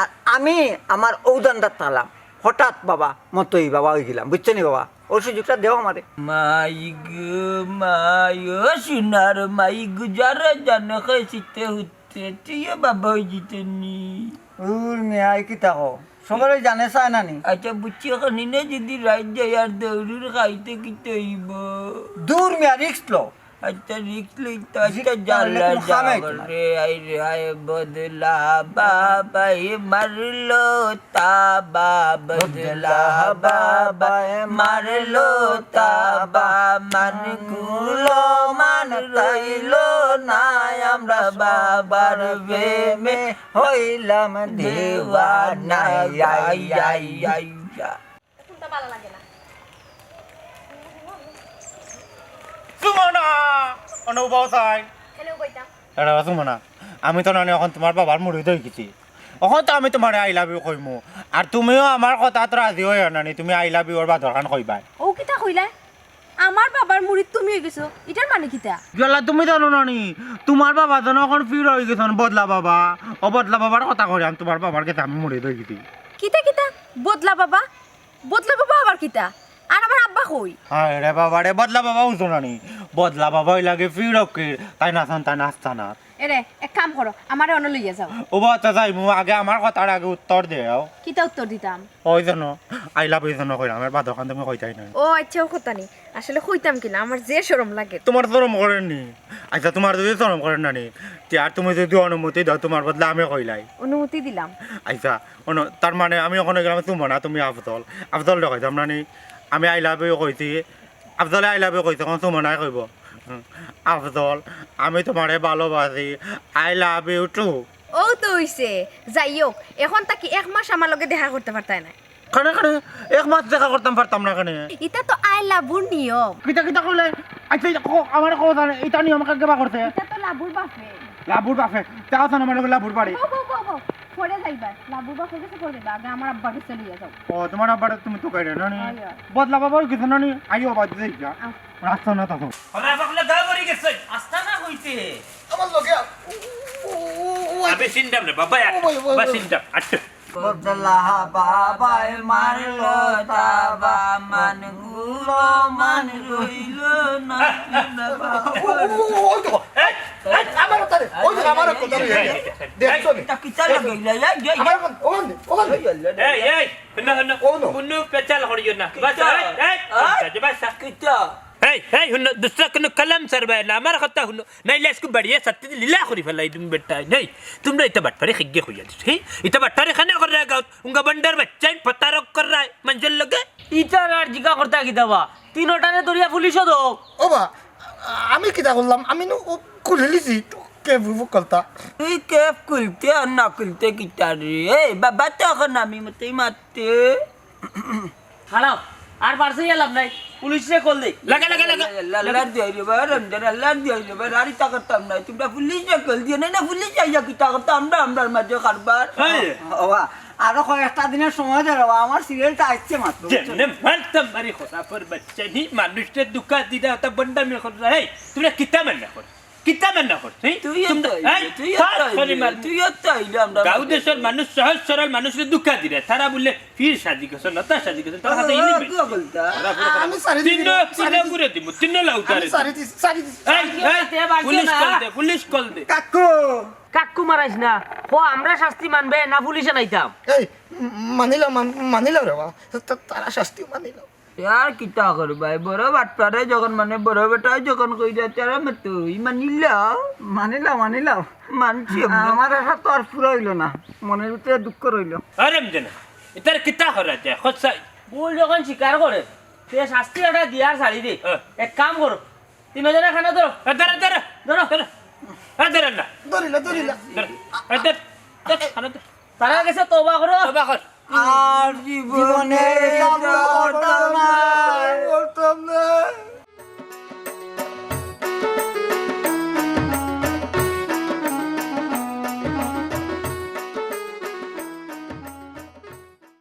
আর আমি আমার অউ ধান্দাত থাকলাম। হঠাৎ বাবা, মতই বাবা অইগেলাম, বুঝছো নি বাবা? অউ সুযোগটা দেও আমারে। মাই গো মাই, ও সোনার মাই, গুজারা জানো কইসিতে হুতে, তুইও বাবা অইযিতে নি। দুর মিয়া, ই কিতা কও? সবরে জানে চায় না নি? আচ্ছা, বুঝছি, অখন হিনো যদি রাইত যাই আর দৌড়ুর খাইতে কিতা অইবো? দুর মিয়া, risk লও। আচ্ছা, risk লইতো, আচ্ছা, risk জ্বালা নিলে কোনো কামে যাওয়ার না। রে, আই রে, আই বদলা বাবায় মারলো তাবা, বদলা বাবায় মারলো তাবা, মান কুলো মান রইলো না, আমরা বাবার প্রেমে হইলাম দিওয়ানা। আই, আই, আই, আই, আই। কোনটা ভালো লাগে না? সুমনা! অনো উবাও চাই। কেনে উবাইতাম? এরে সুমনা, আমি তো নানি অখন তুমার বাবার মুরিদ অইগেছি। অখন তো আমি তুমারে I love you কইমু। আর তুমিও আমার কথাত রাজি অইও নানি, তুমি I love you র বাদর খান কইবায়। ও কিতা কইলা? আমার বাবার মুরিদ তুমি অইগেছো, ইটার মানে কিতা? ইয়াল্লা, তুমি জানো নানি, তুমার বাবা যেন অখন পীর অইগেছন, বদলা বাবা। ও বদলা বাবার কথা কইরাম, তুমার বাবার গেছে আমি মুরিদ অইগেছি। কিতা কিতা? বদলা বাবা? বদলা বাবা আবার কিতা? আর আমার আব্বা কই? হায় রে বাবা রে, বদলা বাবা হুনছো নানি? বদলা বাবা অইলা গি পীর ফকির, তাইন আছইন, তাইন আস্তানাত। এরে, এক কাম করো, আমারে অনো লইয়া যাও। ও বা, আচ্ছা যাইমু, আগে আমার কথার আগে উত্তর দেও। কিতা উত্তর দিতাম? ওই যেন, I love you যেন কইরাম, এর বাদর খান তুমি কইতায় নায়। ও আচ্ছা, অউ কথা নি। আসলে কইতাম কিলা, আমার যে শরম লাগে। তুমার শরম করের নি? আচ্ছা, তুমার যদি শরম করের নানি, তে আর তুমি যদি অনুমতি দেও, তুমার বদলা আমি কইলাই। অনুমতি দিলাম। আচ্ছা, অনু-, তার মানে আমি অখন অইগেলাম সুমনা, তুমি আফজল। আফজলরে কইতাম নানি, আমি I love you কইছি। আফজলে I love you কইছে, অখন সুমনায় কইবো। হুম, আফজল, আমি তুমারে ভালোবাসি, I love you too। অউ তো অইছে, যাই অউক, অখন থাকি এক মাস আমার লগে দেখা করতে পারতায় নায়। কেনে, কেনে? এক মাস দেখা করতাম পারতাম না কেনে? ইটা তো আইলা বুর নিয়ম। কিতা, কিতা কইলে? আচ্ছা, ইটা কও, আমারে কও জানে, ইটা নিয়ম কাকে বা করছে? ইটা তো লাবুর বাপে। লাবুর বাপে? তে আও জানে আমার লগে লাবুর বাড়ি। বউ, বউ, বউ, বউ। পরে যাইবা। লাবুর বাপর গেছে পরে যাইবা। আগে আমার আব্বার গেছে লইয়া যাও। ও, তুমার আব্বারে তুমি তো কইরে না নি? আইয়া। বদলা বাবা অইগেছে না নি? আইও, বাদ যাই গা। আও। রাস্তা না তো। আরে, আবার খুলে গায়ে পড়ে গেছে। আস্তা না হইতে। আমার লগে। ও, ও, ও, ও, আবে সিন্ডাম রে বাবা, ও ভাই, ও ভাই, ও ভাই। সিন্ডাম। আচ্ছা। বদলা বাবায় মারলো তাবা, মান গুলো মান রইলো না। ও, ও, ও, ওই তো। এই, এই, আমার কথা রে। ওই তো আমার কথা রে। এই, এই, এই, দেখছো নি? তা কিতা লাগাইলা? এই, এই, এই। আমার কথা, ওখান দে, ওখান দে। এই, এই, হুনো, হুনো। ও নো। কোনো পেচাল করিও না। বাস, কিতা? এই, এই, আ? বাস, বাস। কিতা? এই, এই, হুনো, দুসরা কোনো কালাম সারবায় না, আমার কথা হুনো। নাইলে আইজকু বাড়িয়ে সাথে লীলা করি ফেলাই তুমি বেটায়, নাই? তুমরা ইতা বাটপারি খেগে কইয়া দিছো, হি? ইতা বাটপারি খানে করে গাউত, উঙ্গা বান্ডার বাচ্চাইন ফতারক কররায়, মানষর লগে। ইতার আর জিগা করতা কিতা বা? তিনোটারে ধরিয়া পুলিশো দেও। ও বা, আমি কিতা করলাম? আমি নু ও খুলিলিছি, তো কে বুবু করতা? তুই কেফ খুলতে আর না খুলতে কিতা রে? এই বাবা, তো অখন আমি মতেই মারতে। খাড়াও। আর পারছে ইয়া লাভ নাই, পুলিশরে কল দেই। লাগা, লাগা, লাগা। আল্লাহর দিয়াই রে ভাই, রমজান আল্লাহর দিয়াই রে ভাই, আর ইতা করতাম না। তোমরা পুলিশরে কল দিও না, না পুলিশ আইয়া কিতা করতা, আমরা আমরার মাঝে কারবার। এই। ওবা, আরো কয়েকটা দিনের সময় দে রে বা, আমার সিরিয়ালটা আসছে মাত্র। যেমনে মারতাম মারি খোদা পর বাচ্চা নি, মানুষরে ধোঁকা দিরা, ওটা বন্ডামি কররা। এই, তোমরা কিতা মান্না কর? কিতা মান্না কর? এই, তুই তোমরা- তো আইলে, এই, তুই ফাট তো করি আইলে, মার। তুই তো আইলে, আমরা গাঁও দেশর মানুষ, সহজ সরল মানুষরে ধোঁকা দিরা। তারা বললে পীর সাজি গেছে, লতা সাজি গেছে, তারা হাতে ইলিশ বেচে। বলতা। আমি সারি দিছি, তিনও, সারি তিনও দিছি। করে দিব, তিনও লাউতারে আমি সারি দিছি, সারি দিছি। এই, এই, পুলিশ কল দে, পুলিশ কল দে। কাকু, কাকু মারাইস না। ও, আমরা শাস্তি মানবে না, পুলিশে নাইতাম। এই, মানিলাম, মান- মানিলাম রে বা। তা- তারা শাস্তি মানিলাম। আর কিতা করবায়, বড় বাটপারে যখন মানে বড় বেটায় যখন কই যায়, তারা মতো ইমান নিলাও। মানিলাম, মানিলাম। মানছি আমরা। আমার আশা তো আর পুরা হইল না, মনের ভিতরে দুঃখ রইল। আরে মজে না, এটার কিতা করা যায়? খোঁজা। ভুল যখন স্বীকার করে, তে শাস্তি একটা দিয়ার ছাড়ি দে। হ্যাঁ। এক কাম করো, তিনজনে খানা ধরো। এ, ধরে, ধরে, ধরো। ধরে। এ, ধরে না। ধরিল, ধরিল। ধরে। এ, ধরে, ধরে, খানা ধর। তারা গেছে তওবা করো। তওবা কর। আর জি